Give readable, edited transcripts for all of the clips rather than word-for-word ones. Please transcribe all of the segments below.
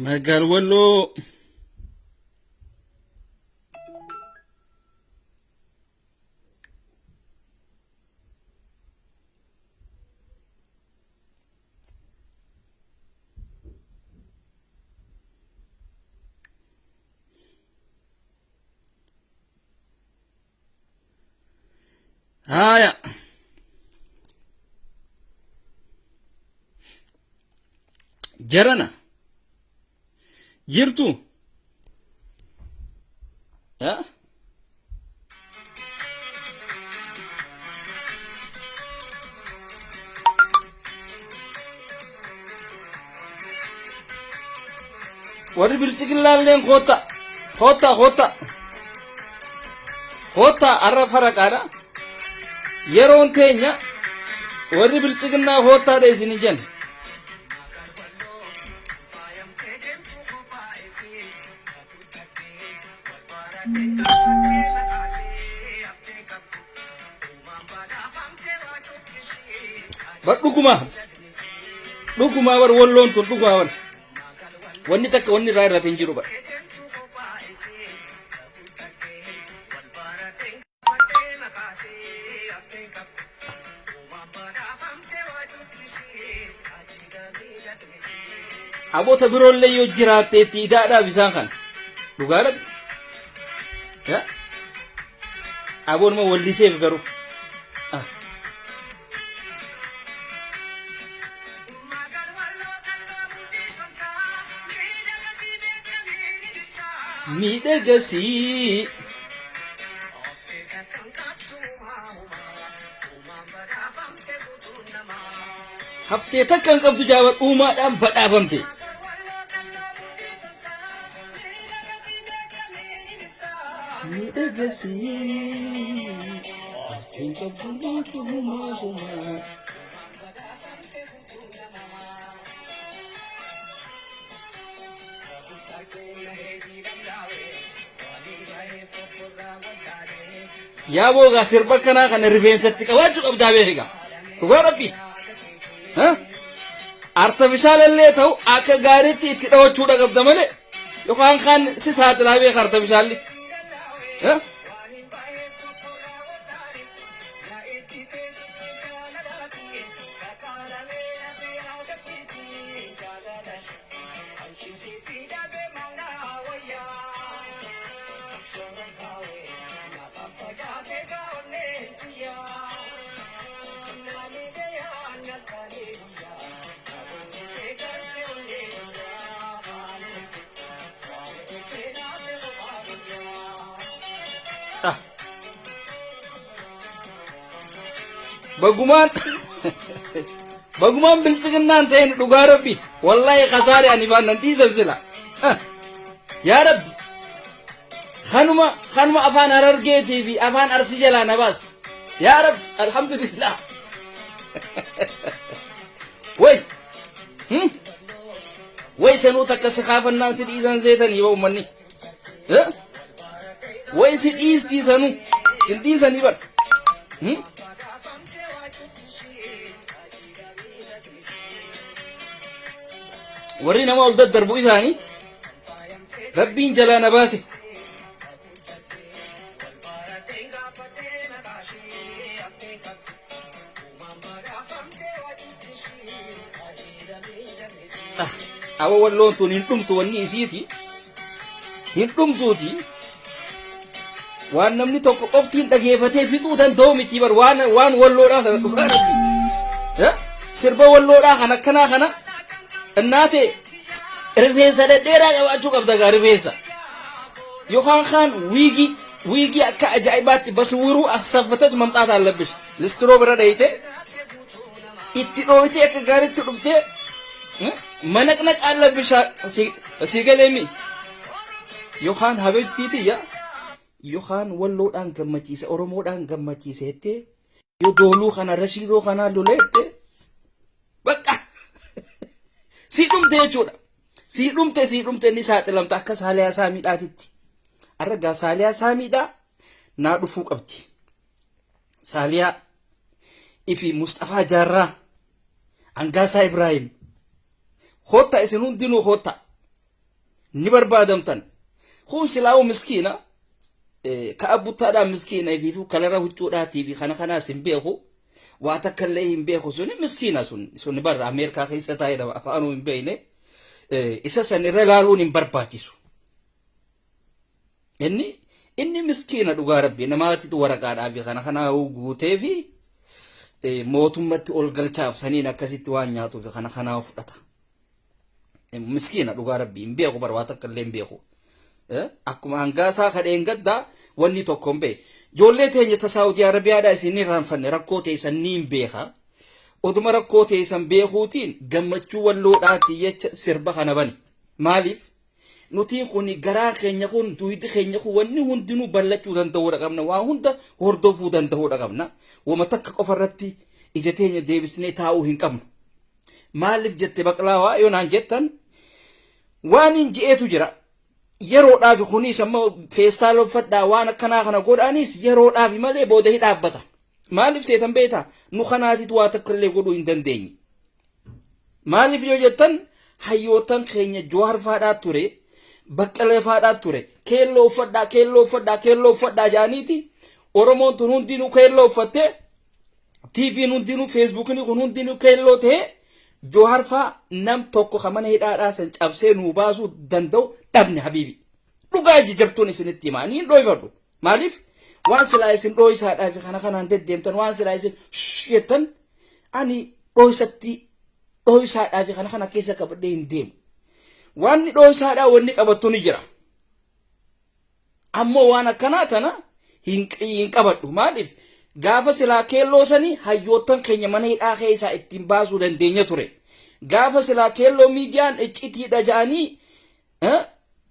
Magaal Walloo. Haaya. Jarana. Jirtu. Yaa. Warri bilchiqillaalleen koota. Koota koota. Koota arra faraqaadha. Yeroon teenya warri bilchiqinnaa koottaadha isin jenna. Bar dhugumaa dhugumaa bar walloon tun dhugumaa bar wanni takka wanni irraa irratti hin jiru bar. Aboota biroollee yoo jiraatte itti idaadhaaf isaan kana. Dhugaa rabbi. Ya. Aboonuma walliseef garuu. Ah. Miidhagasii. Haftee takka hin qabdu jaawar uumaadhaan badhaafamte. Miidhagasii. Hafteen qabdu uumaa humaa. Yaa boogaa sirba kanaa kana rifeensatti qabaachuu qabdaa beekaa. Dhugaa rabbi. Artifishaal illee ta'u akka gaariitti itti dhawachuudha qabda malee yookaan kaan si saaxilaa beeka artifishaalli. Ah. Bagumaan bagumaan biltsiginnaan ta'een dhugaa rabbi wallaahi kasaare ani faan nan dhiisan sila. Ah. Yaa rabbi kanuma kanuma afaan harargeetii fi afaan arsii jalaa na baas. Yaa rabbi alhamdulillah. Way hmm? Way sanuu takka si kaafannaan si dhiisan seetanii yoo uummanni. Eh? Way si dhiistii sanuu sin dhiisanii bar. Hmm? Warri nama ol daddarbu isaanii rabbiin jalaa na baase. Ah, awa walloon tun hin dhumtu wanni isiiti. Hin dhumtuuti. Waan namni tokko qoftiin dhageeffatee fixuu danda'u miti bar waan waan walloodhaa kana dhugaa rabbi. Eh? Sirba walloodhaa kan akkanaa kana innaate rifeensa dhedheeraa qabaachuu qabda gaa rifeensa. Yookaan kaan wiigii wiigii akka ajaa'ibaatti baswiruu asaffatatu mamxaata allabbish. Listiroo bira dhayite itti dhooytee akka gaariitti dhuftee manaqnaq allabbish si galeemi. Yookaan habibtii tiyya yookaan walloodhaan gammachiise oromoodhaan gammachiise jettee yoo dooluu kana rashiidoo kanaa lolee jettee bakka sii dhumte jechuudha. Sii dhumte sii dhumte ni saaxilamta akka saaliyaa saamiidhaatitti. Arragaa saaliyaa saamiidhaa naa dhufuu qabdi. Saaliyaa ifi Musxafaa Jaarraa Angaasaa Ibraahim koottaa isin hundinuu koottaa. Ni barbaadamtan. Kun silaa'uu miskiina ka abbuttaadhaa miskiina ifiifuu kalara huccuudhaatii fi kana kanaas hin beeku. Waa takka illee hin beeku suni miskiina sun suni barra Ameerikaa keessa taa'ee nama afaanuu hin beekne. Isa san irra ilaaluun hin barbaachisu. Inni miskiina dhugaa rabbi namaatitu waraqaadhaa fi kana kana guutee fi mootummatti ol galchaaf saniin akkasitti waan nyaatuu fi kana kanaa fudhata. Miskiina dhugaa rabbi hin beeku bara waa takka illee hin beeku. Akkuma hangaasaa kadheen gaddaa wanni tokko hin beeku. Ijoollee teenya ta Saawudii Arabiyaadhaa isin hin irraanfanne rakkoo teessan ni hin beeka. Oduma rakkoo teessan beekuutiin gammachuu walloodhaati jecha sirba kana bane. Maaliif? Nutiin kun garaan keenya kun duydi keenya kun wanni hundinuu ballachuu danda'uudha qabna. Waa hunda hordofuu danda'uudha qabna. Wama takka qofa irratti ija teenya deebisnee taa'uu hin qabnu. Maaliif jette baqlaawaa yoo naan jettan waan hin je'eetu jira. Yeroodhaaf kunis amma feestaala uffadhaa waan akkanaa kana godhaanis yeroodhaaf malee booda hin dhaabbata. Maaliif seetan beektaa? Nu kanaatitu waa takka illee godhuu hin dandeenye. Maaliif yoo jettan hayyootan keenya Jawaar faadhaa ture, Baqqalee faadhaa ture, keelloo uffadhaa, keelloo uffadhaa, keelloo uffadhaa jaaniiti Oromoon tun hundinuu keelloo uffattee TV'n hundinuu Feesbuukni kun hundinuu keelloo ta'ee Jawaar faa nam tokko kan mana hidhaadhaa san cabsee nuu baasuu danda'u dhabne habiibi. Dhugaa ija jirtuun isinitti himaa ni hin dhooyfadhu. Maaliif waan silaa isin dhooysaadhaa fi kana kanaan deddeemtan waan silaa isin jettan ani dhooysatti dhooysaadhaa fi kana kana keessa qabadhee hin deemu. Wanni dhooysaadhaa wanni qabattu ni jira. Ammoo waan akkanaa tana hin qabadhu. Maaliif gaafa silaa keelloo sanii hayyoottan keenya mana hidhaa keessaa ittiin baasuu dandeenya ture. Gaafa silaa keelloo miidiyaan iccitiidha jedhanii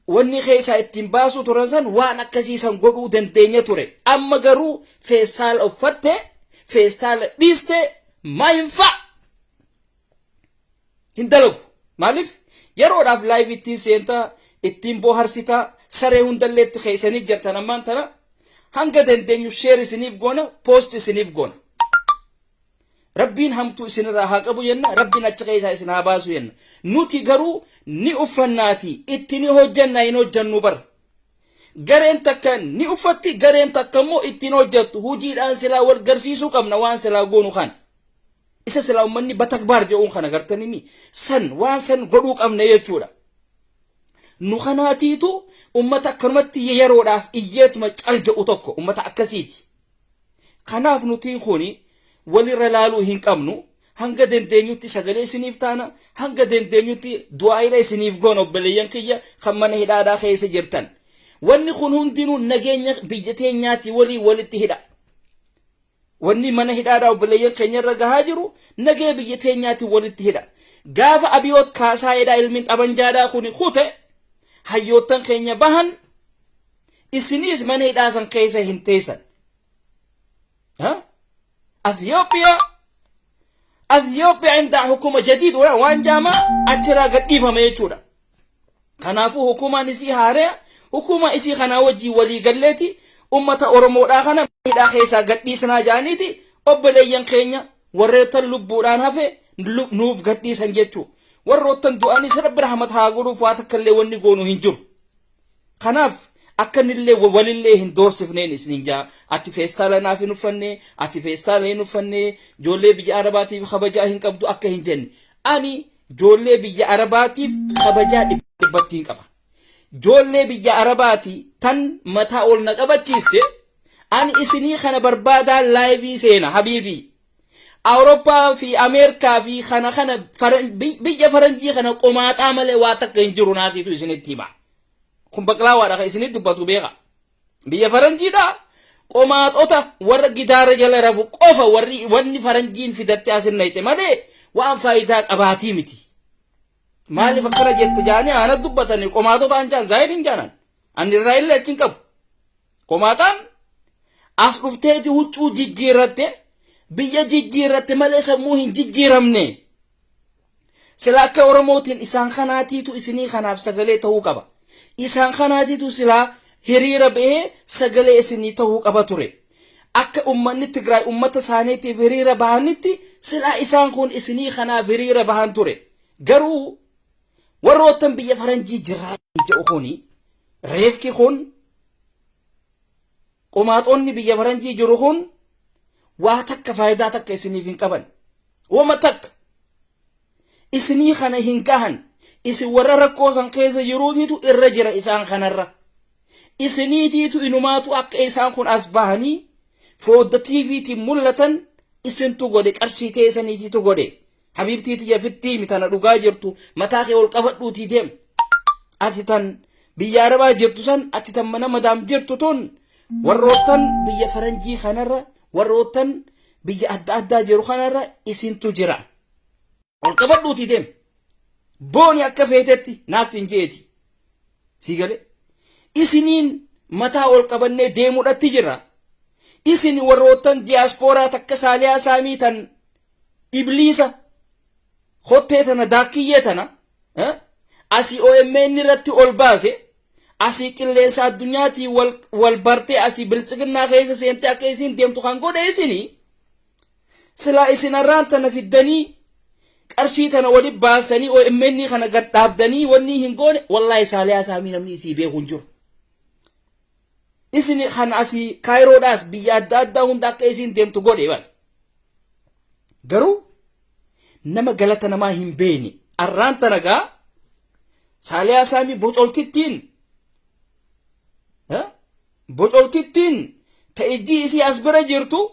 wanni keessaa ittiin baasuu turan san waan akkasii san godhuu dandeenya ture. Amma garuu feestaala uffatte feestaala dhiiste maayinfaa hin dalagu. Maaliif yeroodhaaf live ittiin seentaa ittiin bohaarsitaa saree hundallee itti keessanii jirtan ammaan tana hanga dandeenyu share isiniif goona post isiniif goona. Rabbiin hamtuu isinirraa haa qabu jenna rabbiin achi keessaa isin haa baasu jenna. Nuti garuu ni uffannaati itti ni hojjanna hin hojjannu bara. Gareen takka ni uffatti gareen takka immoo ittiin hojjattu hojiidhaan silaa wal garsiisuu qabna waan silaa goonu kana. Isa silaa uummanni batakbaar jedhuun kana gartanimi san waan san godhuu qabna jechuudha. Nu kanaatiitu ummata akkanumatti yeroodhaaf iyyeetuma cal jedhu tokko ummata akkasiiti. Kanaaf nutiin kuni walirra laaluu hin qabnu. Hanga dandeenyutti sagalee isiniif taana, hanga dandeenyutti du'aayila isiniif goona obboleeyyan kiyya kan mana hidhaadhaa keessa jirtan. Wanni kun hundinuu nageenya biyya teenyaatii walii walitti hidha. Wanni mana hidhaadhaa obboleeyyan keenya irra gahaa jiru nagee biyya teenyaatiin walitti hidha. Gaafa abiyoot kaasaa hidhaa ilmiin xabanjaadhaa kuni kute hayyoottan keenya bahan isiniis mana hidhaa san keessa hin teessan. Ethiopia Ethiopia عندها حكومة جديد waan jaama achirraa gadhiifame jechuudha. Kanaafuu hukumaan isii haaree hukuma isii kanaa wajjin walii galleeti ummata Oromoodhaa kana hidhaa keessaa gadhiisnaa jaaniiti obboleeyyan keenya warreettan lubbuudhaan hafe nuuf gadhiisan jechuu. Warroottan du'anis rabbi rahmat haa godhuuf waa takka illee wanni goonu hin jiru. Kanaaf akka innillee walillee hin doorsifneen isiniin jaa ati feestaala naaf hin uffanne ati feestaala hin uffanne ijoollee biyya Arabaatiif kabajaa hin qabdu akka hin jenne ani ijoollee biyya Arabaatiif kabajaa dhibbatti hin qaba. Ijoollee biyya Arabaati tan mataa ol na qabachiiste ani isinii kana barbaadaa live seena habiibii. Awurooppaa fi Ameerikaa fi kana kana biyya faranjii kana qomaaxaa malee waa takka hin jiru naatiitu isinitti hima. Kun baqlaawaadha kan isinitti dubbatu beeka. Biyya faranjiidha qomaaxota warra gidaara jala rafu qofa warri wanni faranjiin fidatte asin nayxe malee waan faayidaa qabaatii miti. Maaliif akkana jette jaanii aana dubbatanii qomaaxota an jaan zaayir hin jaanan. Ani irraa illee achi hin qabu. Qomaaxaan as dhufteeti huccuu jijjiirratte biyya jijjiirratte malee sammuu hin jijjiiramne. Sila akka Oromootiin isaan kanaatiitu isinii kanaaf sagalee ta'uu qaba. Isaan kanaatiitu silaa hiriira bahee sagalee isinii ta'uu qaba ture. Akka ummanni Tigraay ummata isaaniitiif hiriira bahanitti silaa isaan kun isinii kanaaf hiriira bahan ture. Garuu warroottan biyya faranjii jiraa jedhu kuni, reefki kun, qumaaxoonni biyya faranjii jiru kun waa takka faayidaa takka isiniif hin qaban. Wama takka isinii kana hin gahan. Isin warra rakkoo san keessa jiruutitu irra jira isaan kanarra. Isiniitiitu inumaatu akka isaan kun as bahanii foodda TVtiin mul'atan isintu godhe, qarshii teessaniitiitu godhe. Habiibtii tiyya, fittii tana dhugaa jirtu mataa kee ol qabadhuutii deem. Ati tan biyya Arabaa jirtu san, ati tan mana madaam jirtu tun, warroottan biyya faranjii kanarra, warroottan biyya adda addaa jiru kanarra isintu jira. Ol qabadhuutii deem. Booni akka feetetti naaf sin jeeti. Sii galee? Isiniin mataa ol qabannee deemuudhatti jira. Isin warroottan diyaaspooraa takka Saaliyaa Saamii tan ibliisa kottee tana, daakkiyyee tana asii OMN irratti ol baase, asii qilleensa addunyaatii wal bartee, asii biltsiginnaa keessa seentee akka isin deemtu kan godhe isinii. Silaa isin arraan tana fiddanii qarshii tana wali baasanii OMN kana gad dhaabdanii wanni hin goone, wallaahi Saaliyaa Saamii namni isii beeku hin jiru. Isin kan asii Kaayiroodhaas biyya adda addaa hunda akka isin deemtu godhe bara. Garuu nama galata namaa hin beekne arraan tana gaa Saaliyaa Saamii bocoltittiin ta'ijjii isii as bira jirtu,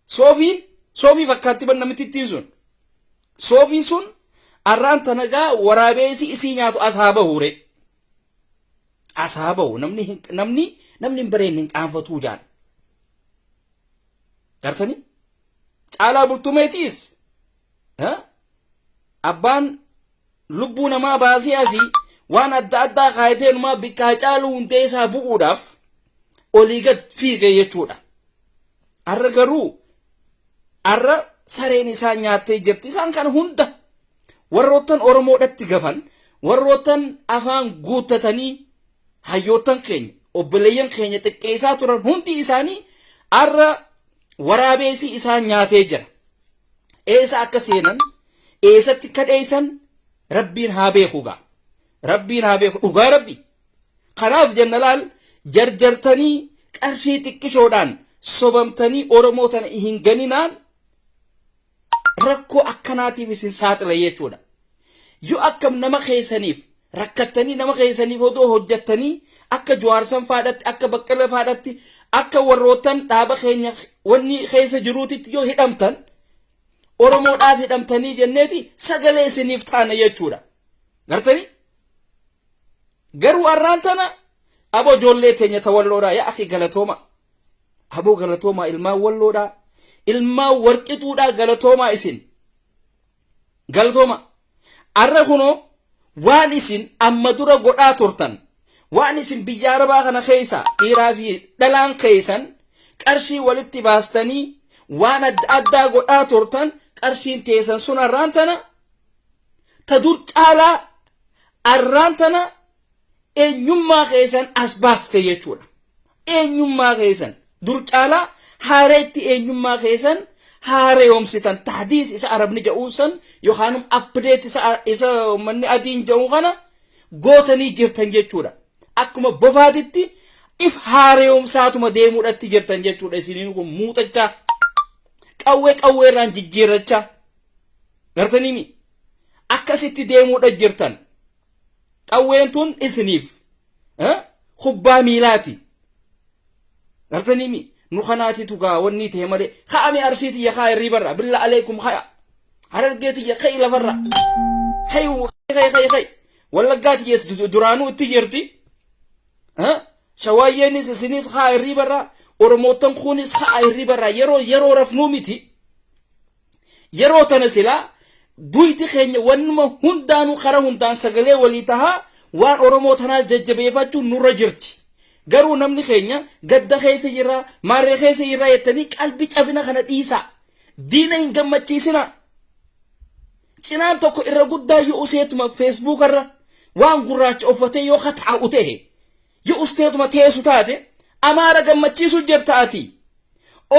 soofiin soofii fakkaatti ban, namitittiin sun soofiin sun arraan tana gaa waraabeessi isii nyaatu as haa bahuure, as haa bahu. Namni hin bareenne hin qaanfatuu jaan gartanii. Caalaa Bultumeetiis abbaan lubbuu namaa baasee asii waan adda addaa kaayatee numaa bikkaa Caaluu hundee isaa bu'uudhaaf olii gad fiige jechuudha. Arra garuu arra sareen isaan nyaattee jirti. Isaan kana hunda warroottan Oromoodhatti gafan, warroottan afaan guuttatanii hayyoottan keenya, obboleeyyan keenya xiqqeessaa turan, hundi isaanii arra waraabeessi isaan nyaatee jira. Eessa akka seenan, eessatti akka dheessan rabbiin haa beeku gaa. Rabbiin haa beeku, dhugaa rabbi. Kanaaf jenna, laal, jarjartanii qarshii xiqqishoodhaan sobamtanii Oromoo tana hin ganinaan, rakkoo akkanaatiif isin saaxila jechuudha. Yoo akkam nama keessaniif rakkattanii, nama keessaniif odoo hojjettanii, akka Jawaarsan faadhatti, akka Baqqala faadhatti, akka warroottan dhaaba keenya wanni keessa jiruutitti yoo hidhamtan, Oromoodhaaf hidhamtanii jenneeti sagalee isiniif taana jechuudha. Gartanii? Garuu arraan tana aboo ijoollee teenya ta Walloodhaa, yaa akhi, galatooma. Aboo galatoomaa, ilmaan Walloodhaa, ilmaan warqixuudhaa, galatoomaa isin. Galatooma. Arra kunoo waan isin amma dura godhaa turtan, waan isin biyya Arabaa kana keessa dhiiraa fi dhalaan keessan qarshii walitti baastanii waan adda addaa godhaa turtan, qarshiin teessan sun arraan tana ta dur caalaa arraan tana eenyummaa keessan as baaste jechuudha. Eenyummaa keessan dur caalaa haareetti eenyummaa keessan haareyoomsitan, tahdiis isa Arabni jedhuun san yookaan update isa uummanni adiin jedhu kana gootanii jirtan jechuudha. Akkuma bofaatitti if haareyoomsaatuma deemuudhatti jirtan jechuudha. Isiniin kun muuxachaa, qawwee qawweerraan jijjiirrachaa gartaniimi akkasitti deemuudha jirtan. Qawween tun isiniif kubbaa miilaati. Gartaniimi nu kanaatitu gaa wanni ta'e malee ka'ame. Arsii tiyya, kaa hirriibarra, billa aleekum, kaya. Harargee tiyya, ka'i lafarra, ka'i, ka'i, ka'i, ka'i. Wallaggaa tiyyas duraanuu itti jirti. Shawaayyeenis isinis haa hirriibarra, Oromoottan kunis haa hirriibarra. Yeroo rafnuu miti. Yeroo tana silaa duyti keenya wannuma hundaanuu kara hundaan sagalee walii tahaa waan Oromoo tanaas jajjabeeffachuun nurra jirti. Garuu namni keenya gadda keessa jira, maarree keessa jira jettanii qalbii cabina kana dhiisaa. Diina hin gammachiisina. Cinaan tokko irra guddaa yoo useetuma Feesbuukarra waan gurraacha uffatee yoo kataa'u ta'e, yoo usteetuma teessu taate, Amaara gammachiisu jirta ati.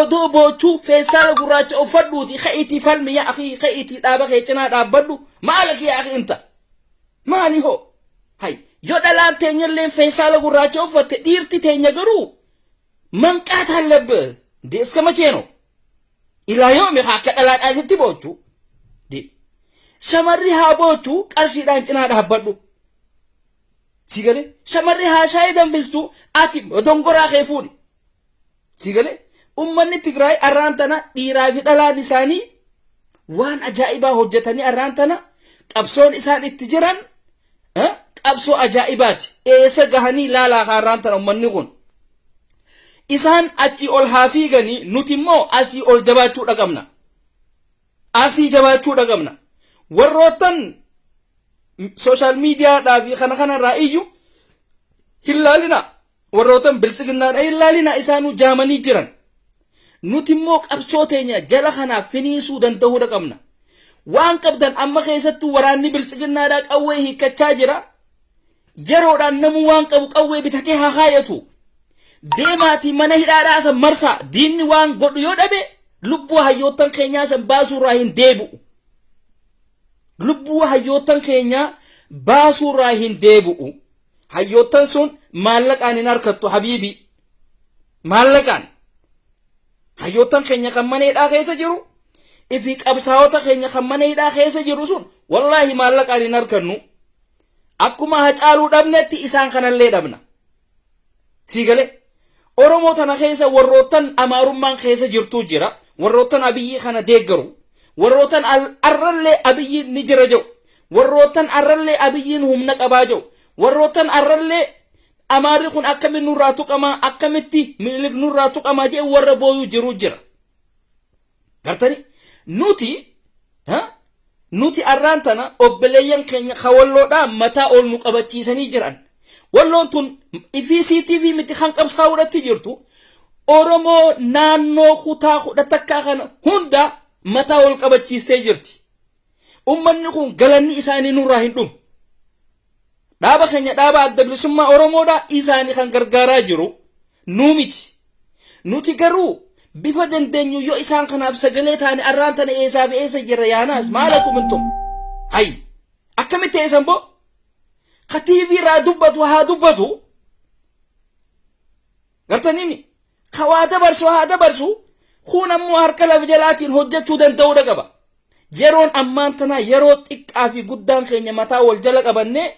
Odoo boochuu feestaala gurraacha uffadhuuti ka'iitii falmi yaa akii, ka'iitii dhaaba kee cinaa dhaabbadhu. Maalaki yaa akii inta? Maali hoo? Hay, yoo dhalaan teenyalleen feestaala gurraacha uffatte, dhiirti teenya garuu manqaat allabbe de iska machee no? Ilaa yoomi haa akka dhalaadhaatitti boochu? De shamarri haa boochu, qarshiidhaan cinaa dhaabbadhu. Si galee? Shamarri haa shaayii danfistu, ati dongoraa kee fuudhi. Si galee? Ummanni Tigraay arraan tana dhiiraa fi dhalaan isaanii waan ajaa'ibaa hojjetanii arraan tana qabsoon isaan itti jiran qabsoo ajaa'ibaati. Eessa gahanii laalaa arraan tana ummanni kun. Isaan achii ol haa fiiganii, nuti immoo asii ol jabaachuu dhaqabna. Asii jabaachuu dhaqabna. Warroottan social miidiyaadhaa fi kana kanarraa iyyu hin laalina. Warroottan biltsiginnaadha hin laalina, isaanuu jaamanii jiran. Nuti immoo qabsoo teenya jala kanaaf finiisuu danda'uu qabna. Waan qabdan amma keessattuu waraanni biltsiginnaadhaa qawwee hiikkachaa jira. Yeroodhaan namuu waan qabu qawwee bitatee haa kaayatu. Deemaatii mana hidhaadhaa san marsaa, diinni waan godhu yoo dhabe lubbuu hayyoottan keenyaa san baasuurraa hin deebi'u. Lubbuu hayyoottan keenyaa baasuurraa hin deebi'u. Hayyoottan sun maallaqaan hin harkattu habiibi. Maallaqaan. Hayyoottan keenya kan mana hidhaa keessa jiru ifi qabsaa'ota keenya kan mana hidhaa keessa jiru sun wallaahi maallaqaan hin harkannu. Akkuma Hacaaluu dhabnetti isaan kanallee dhabna. Sii galee? Oromoo tana keessa warroottan Amaarummaan keessa jirtuu jira. Warroottan Abiyyii kana deeggaru. Warroottan arrallee Abiyyiin ni jira jedhu. Warroottan arrallee Abiyyiin humna qabaa jedhu. Warroottan arrallee Amaarri kun akkamitti nurraa tuqamaa, akkamitti Minilik nurraa tuqamaa jedhu warra booyuu jiru jira. Gartani nuti arraan tana obboleeyyan keenya ka Walloodhaa mataa ol nu qabachiisanii jiran. Walloon tun ifii CTV miti kan qabsaa'uudhatti jirtu. Oromoo naannoo kutaa 11 kana hunda mataa ol qabachiistee jirti. Ummanni kun galanni isaanii nurraa hin dhumu. Dhaaba keenya, dhaaba Adda Bilisummaa Oromoodha, isaanii kan gargaaraa jiru nuu miti. Nuti garuu bifa dandeenyu yoo isaan kanaaf sagalee taane arraan tana eessaa fi eessa jirra yaanaas maalakum intum. Hay, akkamitti eessan boo? Ka TV irraa dubbatu haa dubbatu. Gartaniimi? Ka waa dabarsu haa dabarsu. Kun ammoo harka lafa jalaatiin hojjechuu danda'uudha qaba. Yeroon ammaan tanaa yeroo xiqqaa fi guddaan keenya mataa wal jala qabannee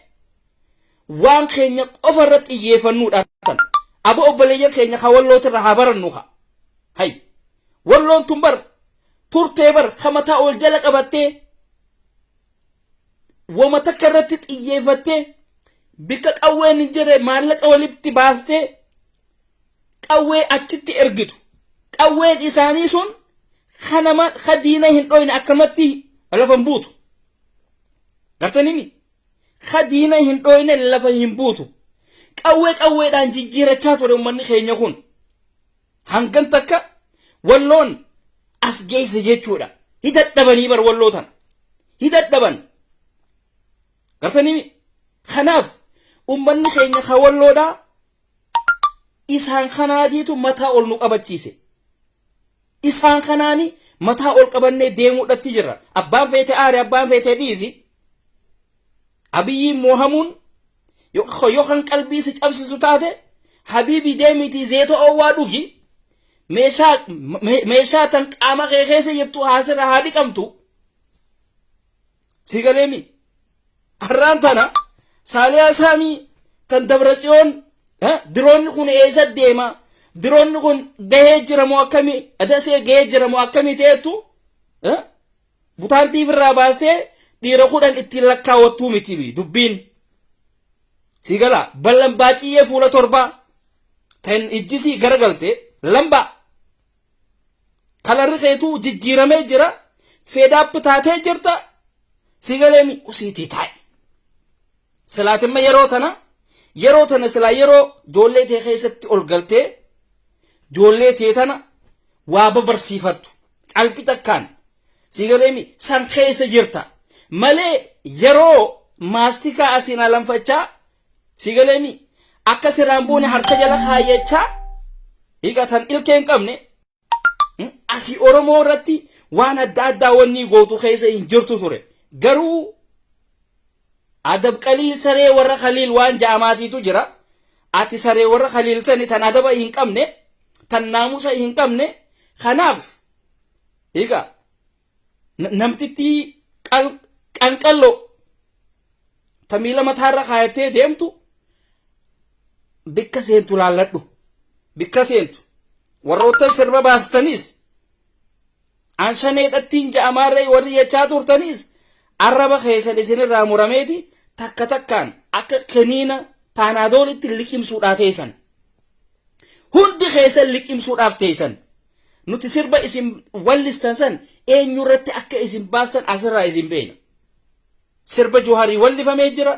waan keenya qofa irratti xiyyeeffannuudha. Abo obboleeyyan keenya ka Wallootirra haa barannu ka. Hay. Walloon tun bar turtee bar ka mataa wal jala qabattee wama takka irratti xiyyeeffattee bikka qawween hin jirre maallaqa walitti baastee qawwee achitti ergitu. Qawween isaanii sun kanama ka diina hin dhoyne akkamatti lafa hin buutu. Gartanimi? Ka diina hin dhoyne lafa hin buutu. Qawwee qawweedhaan jijjiirachaa ture uummanni keenya kun. Hangan takka Walloon as geesse jechuudha. Hidadhabanii bar Walloo tana. Hidadhaban. Gartanimi? Kanaaf uummanni keenya ka Walloodhaa isaan kanaatiitu mataa ol nu qabachiise. Isaan kanaani mataa ol qabannee deemuudhatti jirra. Abbaan feete aare, abbaan feete dhiisi. Abiyyiin moohamuun yoo kan qalbii si cabsisu taate, habiibi, deemiitii zeetoo oowwaa dhugi. Meeshaa tan qaama kee keessa jirtu haasirra haa dhiqamtu. Si galeemi? Har'aan tana Saaliyaa Saamii tan Dabra Tsiyoon diroonni kun eessa deema? Diroonni kun gahee jira moo akkamii? Adasee gahee jira moo akkamii ta'etu butaantii irraa baastee dhiira 10 ittiin lakkaawwattuu miti dubbiin. Si gala ballan baaciyyee fuula torbaa tan ijjisii garagalte lambaa. Kalarri keetuu jijjiiramee jira. Fed up taatee jirta. Si galeemi usiitii taa'i. Silaatimma yeroo tana silaa yeroo ijoollee tee keessatti ol galtee ijoollee tee tana waa babarsiifattu qalbi takkaan, si galeemi, san keessa jirta malee yeroo maastikaa asiin alanfachaa, si galeemi, akka siraan buune harka jala kaayyachaa hiikatan ilkee hin qabne. Asii Oromoo irratti waan adda addaa wanni gootu keessa hin jirtu ture. Garuu adab qaliil saree warra Khaliil waan ja'amaatiitu jira. Ati saree warra Khaliil sani tan adaba hin qabne, tan naamusa hin qabne. Kanaaf hiika namtittii qanqalloo ta miila mataarra kaayattee deemtu bikka seentu laalladhu. Bikka seentu. Warroottan sirba baastaniis an shaneedhattiin ja'amaarree warri jechaa turtaniis arraba keessan isinirraa murameeti takka takkaan akka keniina paanaadoolitti liqimsuudhaa teessan. Hundi keessan liqimsuudhaaf teessan. Nuti sirba isin wallistan san eenyurratti akka isin baastan asirraa isin beekna. Sirba Joharii wallifamee jira.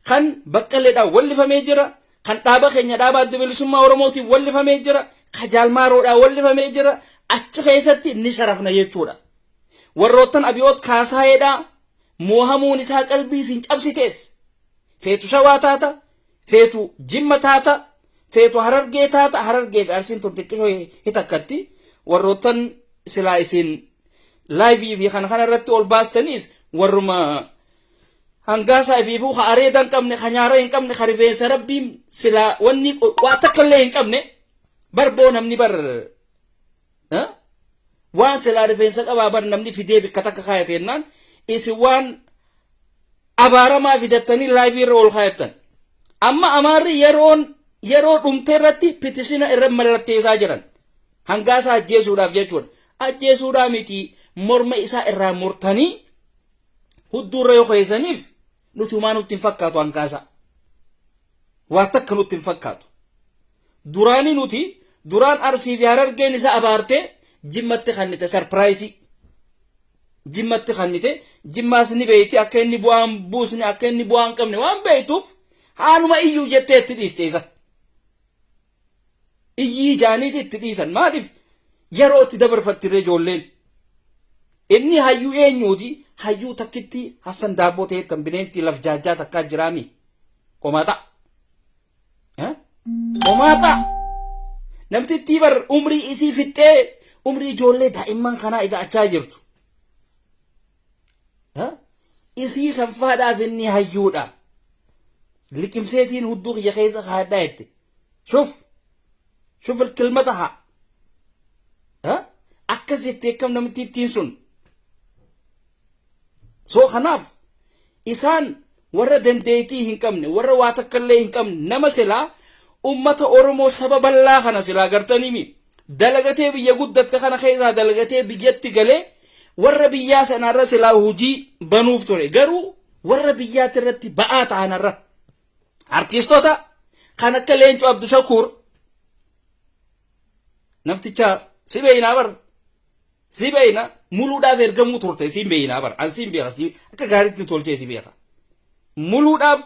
Kan Baqqaleedhaan wallifamee jira. Kan dhaaba keenya dhaaba Adda Bilisummaa Oromootiin wallifamee jira. Ka Jaalmaaroodhaan wallifamee jira. Achi keessatti ni sharafna jechuudha. Warroottan Abiyoot Kaasaayeedhaa moohamuun isaa qalbii isin cabsitees. Feetu Shawaa taata, feetu Jimma taata, feetu Harargee taata. Harargee fi Arsiin tun xiqqishoo hitakkatti. Warroottan silaa isin live fi kana kana irratti ol baastaniis warruma hangaasaa ifiifuu ka areeda hin qabne, ka nyaara hin qabne, ka rifeensa rabbiin silaa wanni waa takka illee hin qabne barboo namni bar waan silaa rifeensa qabaa bar namni fidee bikka takka kaayate jennaan isin waan abaaramaa fidattanii live irra ol kaayattan. Amma Amaarri yeroon yeroo dhumte irratti petition irra mallatteessaa jiran. Hangaasaa ajjeesuudhaaf jechuudha. Ajjeesuudhaa miti, morma isaa irraa murtanii hudduurra yoo keessaniif nuti humaa nutti hin fakkaatu hangaasaa. Waa takka nutti hin fakkaatu. Duraanii nuti duraan Arsii fi Harargeen isa abaartee Jimmatti kannite surprise. Jimmatti kannite. Jimmaas ni beeyti akka inni bu'aan buusne, akka inni bu'aa hin qabne waan beektuuf haaluma iyyuu jettee itti dhiiste isa. Iyyii jaaniiti itti dhiisan. Maaliif yeroo itti dabarfattirree ijoolleen. Inni hayyuu eenyuuti? Hayyuu takkitti Hassan Daabboo ta'e tan bineentii laf jaajjaa takkaa jiraami. Qomaxa. Qomaxa. Namtittii bar umrii isii fixxee umrii ijoollee daa'imman kanaa ida'achaa jirtu. Isii sanfaadhaaf inni hayyuudha. Liqimseetiin hudduu kiyya keessa kaadhaa jette. Shuf. Shuf kilmata haa. Akkas jettee akkam namtittiin sun. So kanaaf isaan warra dandeettii hin qabne, warra waa takka illee hin qabne, nama silaa ummata Oromoo saba bal'aa kana silaa gartaniimi dalagatee biyya guddatte kana keessaa dalagatee biyyatti galee warra biyyaa sanarra silaa hojii banuuf ture. Garuu warra biyyaatti irratti ba'aa ta'anarra artiistota kan akka Leencoo Abdushakuur namticha si beeynaa bar, si beeyna, muluudhaaf ergamuu turte. Si beeynaa bar, an siin beeka, si akka gaariitti tolchee si beeka. Muluudhaaf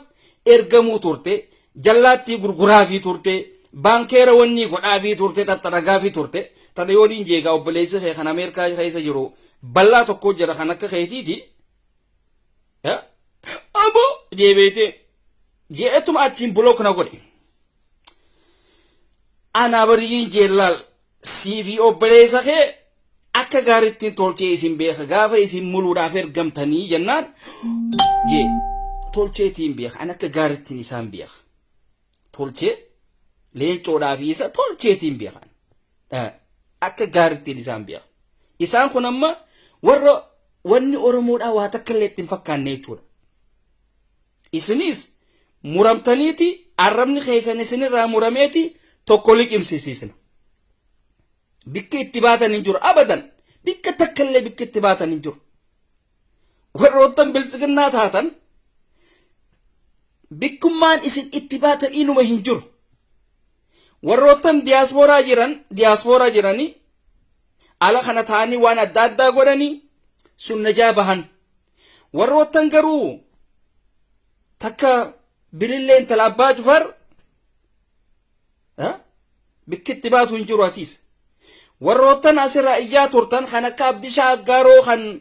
ergamuu turte, jallaattii gurguraafii turte, baankeera wanni godhaafii turte, xaxxaragaafii turte. Tana yooniin jeegaa obboleessi kee kan Ameerikaa keessa jiru bal'aa tokko jira kan akka keetiiti. Abo jeebeete jeetuma achiin block na godhe. Anaa bariyyiin jeellaal sii fi obboleessa kee akka gaariittiin tolchee isin beeka gaafa isin muluudhaaf ergamtanii jennaan jee tolcheetiin beeka. An akka gaariittiin isaan beeka, tolchee leencoodhaa fi isa tolcheetiin beeka, akka gaariittiin isaan beeka. Isaan kun amma warra wanni Oromoodhaa waa takka illee ittiin fakkaanne jechuudha. Isinis muramtaniiti, arrabni keessan isinirraa murameeti tokko liqimsisiisna. Bikki itti baatan hin jiru abadan, bikka takka illee bikki itti baatan hin jiru. Warroottan biltsiginnaa taatan bikkummaan isin itti baatan inuma hin jiru. Warroottan diyaaspooraa jiran, diyaaspooraa jiranii ala kana ta'anii waan adda addaa godhanii sun najaa bahan. Warroottan garuu takka bilillee intala abbaa jufar bikkitti baatu hin jiru atiis. Warroottan asirraa iyyaa turtan kan akka Abdishaa Aggaaroo kan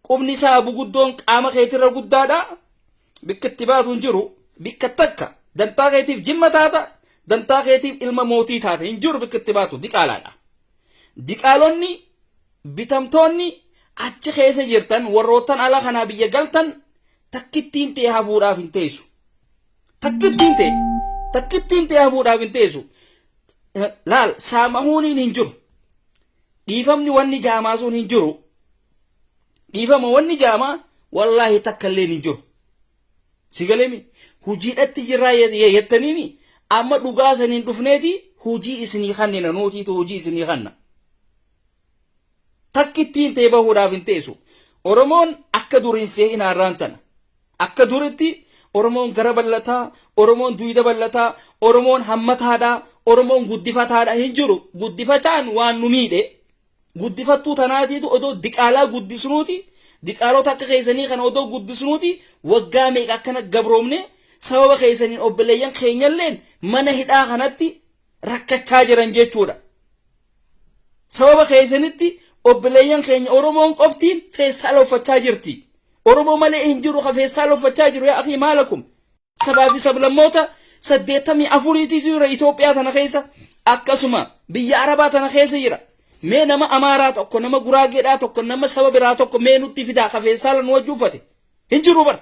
qubni isaa buguddoon qaama keetirra guddaadha. Bikkitti baatu hin jiru. Bikka takka dantaa keetiif Jimma taata, dantaa keetiif ilma mootii taata, hin jiru bikkitti baatu diqaalaadha. Diqaalonni bitamtoonni achi keessa jirtan warroottan ala kanaa biyya galtan takkittiin ta'e hafuudhaaf hin teessu. Takkittiin ta'e takkittiin ta'e hafuudhaaf hin teessu. Laal saamahuuniin hin jiru. Dhiifamni wanni jaamaa sun hin jiru. Dhiifama wanni jaamaa wallaahi takka illee hin jiru. Si galeemi hujiidhatti jirraa jettaniimi amma dhugaa saniin dhufneeti hujii isinii kannina nuutiitu hujii isinii kanna. Takkittiin ta'e bahuudhaaf hin teessu. Oromoon akka duriin se'in har'aan tana. Akka duritti Oromoon gara bal'ataa, Oromoon duyda bal'ataa, Oromoon hammataadha, Oromoon guddifataadha hin jiru. Guddifataan waan nu miidhe. Guddifattuu tanaatiitu odoo diqaalaa guddisnuuti, diqaalota akka keessanii kana odoo guddisnuuti waggaa meeqa akkana gabroomne sababa keessaniin obboleeyyan keenyalleen mana hidhaa kanatti rakkachaa jiran jechuudha. Sababa keessanitti obboleeyyan keenya Oromoon qoftiin feestaala uffachaa jirti. Oromoo malee hin jiru ka feestaala uffachaa jiru yaa akii maalakum. Sabaa fi sablammoota 84tu jira Itoophiyaa tana keessa akkasuma biyya Arabaa tana keessa jira. Mee nama Amaaraa tokko nama Guraageedhaa tokko nama saba biraa tokko mee nutti fidaa ka feestaala nu wajji uffate. Hin jiru bara.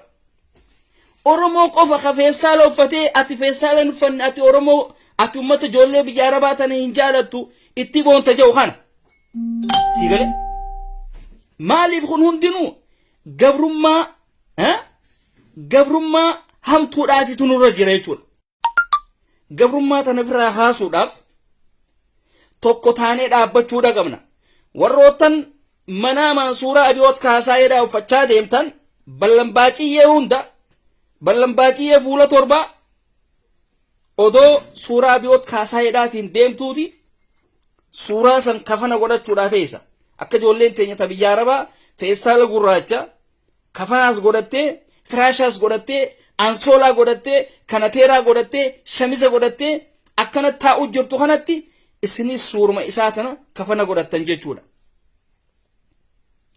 Oromoo qofa ka feestaala uffatee ati feestaala hin uffanne ati Oromoo ati ummata ijoollee biyya Arabaa tana hin jaalattu itti boonta jedhu kana. Si galee? Maaliif kun hundinuu gabrummaa gabrummaa hamtuudhaatitu nurra jira jechuudha. Gabrummaa tana birraa kaasuudhaaf tokko taanee dhaabbachuudha qabna. Warroottan manaamaan suuraa abiyoot kaasaa jedhaa uffachaa deemtan ballanbaaciyyee hunda ballanbaaciyyee fuula torbaa odoo suuraa abiyoot kaasaa jedhaatiin deemtuuti suuraa san kafana godhachuudhaa teessa. Akka ijoolleen teenya ta biyya arabaa feestaala gurraacha kafanaas godhattee firaashaas godhattee ansoolaa godhattee kanateeraa godhattee shamisa godhattee akkana taa'u jirtu kanatti isinis suuruma isaa tana kafana godhattan jechuudha.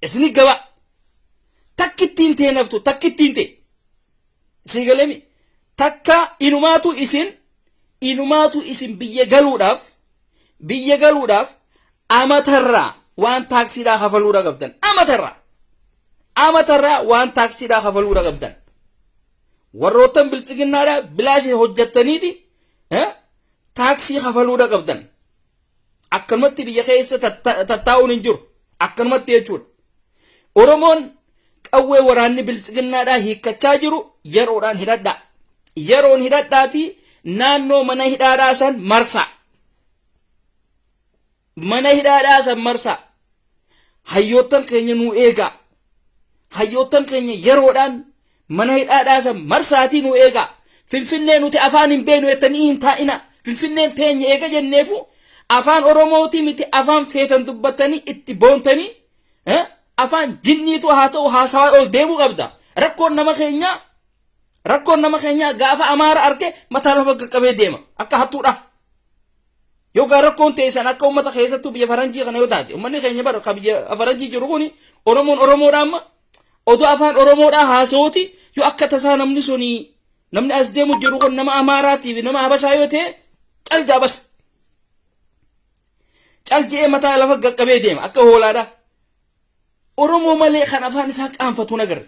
Isini gaba takkittiin ta'e naftu takkittiin ta'e isin galemi takka inumaatu isin inumaatu isin biyya galuudhaaf amatarraa waan taaksiidhaa kafaluudha qabdan amatarraa amatarraa waan taaksiidhaa kafaluudha qabdan warroottan biltsiginnaadhaa bilaashe hojjattaniiti taaksii kafaluudha qabdan akkanumatti biyya keessa tattaa'uun hin jiru akkanumatti jechuudha Oromoon qawwee waraanni biltsiginnaadhaa hiikkachaa jiru yeroodhaan hidhadhaa yeroon hidhadhaatii naannoo mana hidhaadhaa san marsaa mana hidhaadhaa san marsaa hayyoottan keenya nuu eegaa hayyoottan keenya yeroodhaan mana hidhaadhaa san marsaatii nuu eegaa finfinnee nuti afaan hin beeknu jettanii hin taa'ina finfinneen teenya eega jenneefu afaan oromootii miti afaan feetan dubbattanii itti boontanii afaan jinniitu haa ta'u haasawaa ol deemuu qabda rakkoon nama keenyaa rakkoon nama keenyaa gaafa amaara arge mataa lafa qaqqabee deema akka hattuudha. Yookaan rakkoon teessan akka uummata keessattuu biyya faranjii kana yoo taate uummanni keenya bara ka biyya faranjii jiru kuni Oromoon Oromoodha amma odoo afaan Oromoodhaa haasa'uuti yoo akka tasaa namni suni namni as deemu jiru kun nama Amaaraatii fi nama Habashaa yoo ta'e caljaa bas cal je'ee mataa lafa qaqqabee deema akka hoolaadha. Oromoo malee kan afaan isaa qaanfatu nagarre.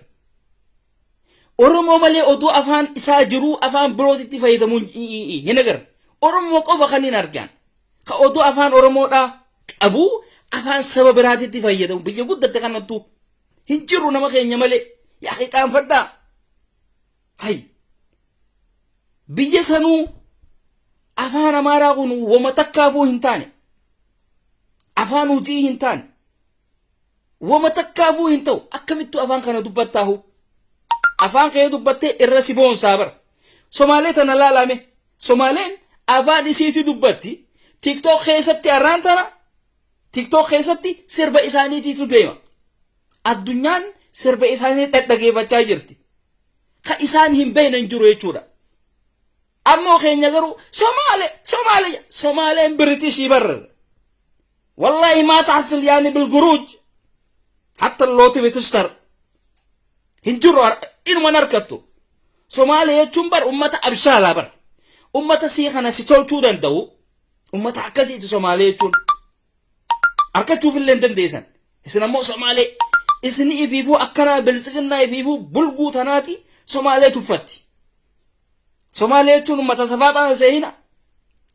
Oromoo malee odoo afaan isaa jiruu afaan birootitti fayyadamuu hin agarre. Oromoo qofa kan hin argaan. Ka odoo afaan Oromoodhaa qabu afaan saba biraatitti fayyadamu biyya guddatte kanattuu hin jiru nama keenya malee. Yaa qaanfadhaa. Hay. Biyya sanuu afaan Amaaraa kun wama takkaafuu hin taane. Afaan hojii hin taane. Wama takkaafuu hin ta'u akkamittuu afaan kana dubbattaahu afaan kee dubbattee irra si boonsaa bara somaalee tana laalame somaaleen afaan isiiti dubbatti tiktok keessatti arraan tana tiktok keessatti sirba isaaniitiitu deema addunyaan sirba isaanii dhadhageeffachaa jirti ka isaan hin beekne hin jiru jechuudha ammoo keenya garuu somaale somaale somaaleen biritishii barra والله ما تحصل يعني بالقروج حتى لو تبي تشتر هنجرو إنما نركبتو Somaalee jechuun bar ummata abshaalaa bar ummata sii kana si tolchuu danda'u ummata akkasiiti Somaalee jechuun. Argachuuf illee hin dandeessan. Isin ammoo Somaalee. Isin ifiifuu akkanaa biltsiginnaa ifiifuu bulguu tanaati Somaalee tuffatti. Somaalee jechuun uummata safaadhaan seehina.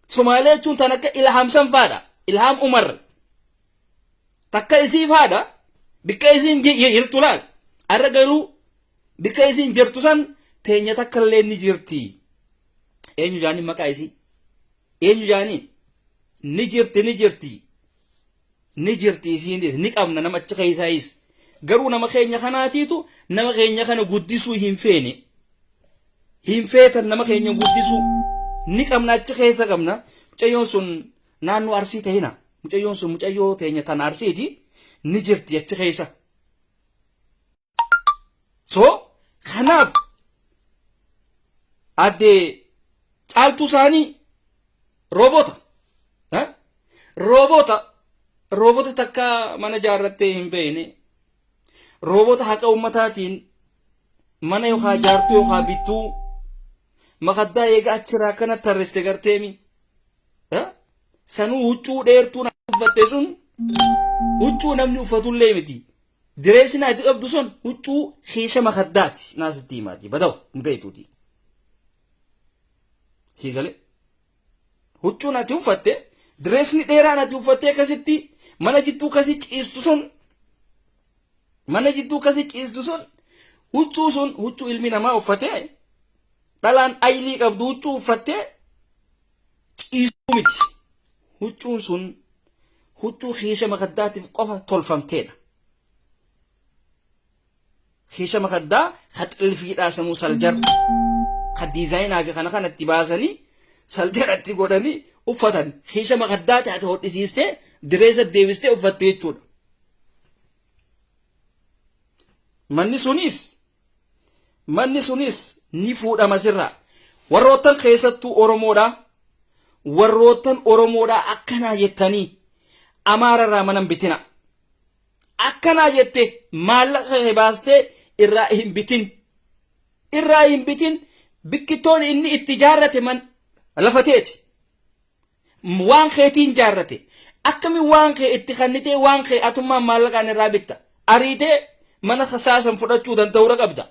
Somaalee jechuun tan akka Ilhaam san faadha. Ilhaam Umar. Takka isii faadha. Bikka isiin jirtu laal. Arra galuu bikka isiin jirtu san teenya takka illee ni jirti. Eenyu jaaniin maqaa isii? Eenyu jaaniin? Ni jirti ni jirti. Ni jirti isiin ni qabna nama achi keessaayis. Garuu nama keenya kanaatiitu nama keenya kana guddisuu hin feene. Hin feetan nama keenya guddisuu. Ni qabna achi keessa qabna. Mucayyoon sun naannoo Arsii ta'ina. Mucayyoon sun mucayyoo teenya tan Arsiiti. Ni jirti achi keessa. So kanaaf addee caaltuu isaanii roobota roobota roobota takka mana jaarrattee hin beekne roobota haqa ummataatiin mana yookaan jaartuu yookaan bittuu makaddaa eega achirraa akkana tarriste garteemi sanuu huccuu dheertuu uffatte sun huccuu namni uffatullee miti. Direessi ati qabdu sun huccuu kiisha makaddaati naa sitti himaati badaw hin beektuuti. Sii galee huccuun ati uffatte direesni dheeraan ati uffattee akkasitti mana jidduu akkasii ciistu sun mana jidduu akkasii ciistu sun huccuu sun huccuu ilmi namaa uffatee dhalaan aylii qabdu huccuu uffattee ciisuu miti. Huccuun sun huccuu kiisha makaddaatiif qofa tolfamteedha. Kiisha makaddaa ka xilfiidhaa sanuu saljar ka diizaayinaa fi kana kanatti baasanii saljaratti godhanii uffatan kiisha makaddaa taate hodhisiistee direessa deebistee uffatte jechuudha. Manni sunis Manni sunis ni fuudhama sirraa. Warroottan keessattuu Oromoodha. Warroottan Oromoodha akkanaa jettanii Amaararraa mana hin bitina. Akkanaa jette maallaqa kee baastee irraa hin bitin. Irraa hin bitin bikkittoon inni itti jaarrate man lafa teeti. Waan keetiin jaarrate. Akkami waan kee itti kannitee waan kee atummaan maallaqaan irraa bitta. Ariitee mana saasan fudhachuu danda'uura qabda.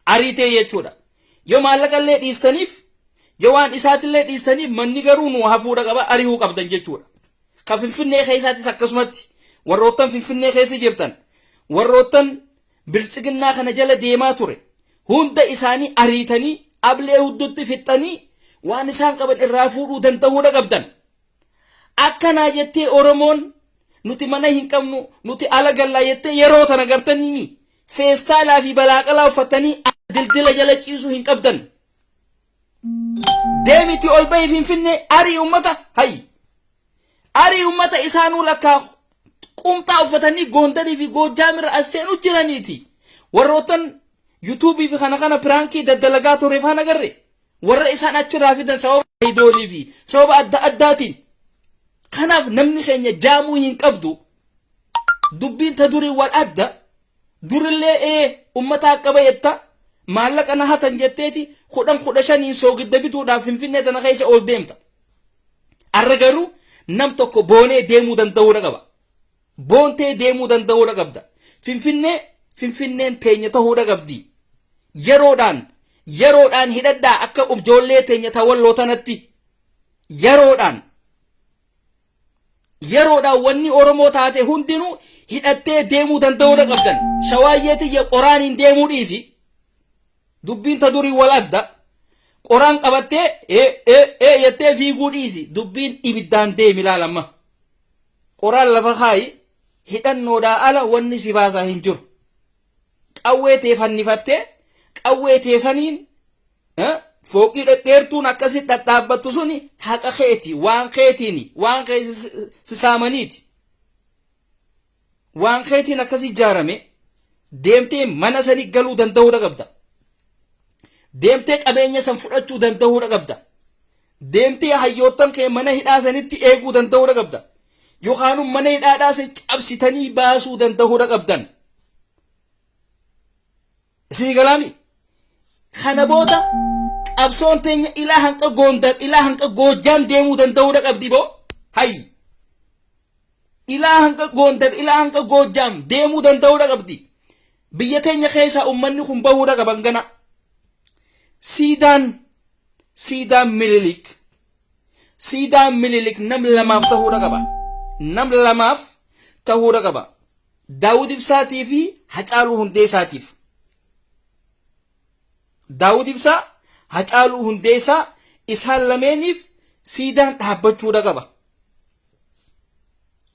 Ariitee jechuudha. Yoo maallaqa illee dhiistaniif yoo waan isaatillee dhiistaniif manni garuu nu hafuudha qaba ari'uu qabdan jechuudha. Kan Finfinnee keessaatis akkasumatti warroottan Finfinnee keessa jirtan warroottan biltsiginnaa kana jala deemaa ture hunda isaanii ariitanii ablee huddutti fixxanii waan isaan qaban irraa fuudhuu danda'uudha qabdan. Akkanaa jettee Oromoon nuti mana hin qabnu nuti ala gallaa jettee yeroo tana gartanii feestaalaa fi balaaqalaa uffatanii dildila jala ciisuu hin qabdan. Deemiti ol bahi Finfinnee arii ummata hayyi. Arii ummata isaanuu lakkaa qumxaa uffatanii Goondarii fi Goojjaamirra as seenu jiraniiti. Warroottan yuutuubii fi kana kana piraankii daddalagaa ture faana agarre. Warra isaan achirraa fidan sababa idoolii fi sababa adda addaatiin. Kanaaf namni keenya jaamuu hin qabdu. Dubbiin ta durii wal adda. Durillee ee ummataa qaba jetta. Maallaqa na hatan jetteeti 10 15n soogidda bituudhaaf Finfinnee tana keessa ol deemta. Arra garuu nam tokko boonee deemuu danda'uudha qaba. Boontee deemuu danda'uudha qabda. Finfinnee Finfinneen teenya ta'uudha qabdi. Yeroodhaan yeroodhaan hidhadhaa akka ijoollee teenya ta walloo tanatti. Yeroodhaan yeroodhaan wanni Oromoo taate hundinuu hidhattee deemuu danda'uudha qabdan. Shawaayyee tiyya qoraaniin deemuu dhiisi. Dubbiin ta durii wal adda. Qoraan qabattee ee ee ee jettee fiiguu dhiisi. Dubbiin ibiddaan deemi laal amma. Qoraan lafa kaayi hidhannoodhaa ala wanni si baasaa hin jiru. Qawwee tee fannifattee qawwee tee saniin fooqii dhedheertuun akkasi dhadhaabbattu suni haqa keeti waan keetiini waan kee si saamaniiti. Waan keetiin akkasi ijaarame deemtee mana sanii galuu danda'uudha qabda. Deemtee qabeenya san fudhachuu danda'uudha qabda. Deemtee hayyoottan kee mana hidhaa sanitti eeguu danda'uudha qabda. Yookaan mana hidhaadhaa san cabsitanii baasuu danda'uudha qabdan. Isinii galaami? Kana booda qabsoon teenya ilaa hanqa Goondar ilaa hanqa Goojjaam deemuu danda'uudha qabdi boo. Hayyi. Ilaa hanga Gondar, ilaa hanga Goojjaam deemuu danda'uudha qabdi. Biyya teenya keessaa ummanni kun bahuudha qaban gana. Siidaan Mililik, siidaan Mililik nam lamaaf ta'uudha qaba. Nam lamaaf ta'uudha qaba. Daawud Ibsaatii fi Hacaaluu Hundeessaatiif. Daawud Ibsaa, Hacaaluu Hundeessaa, isaan lameeniif siidaan dhaabbachuudha qaba.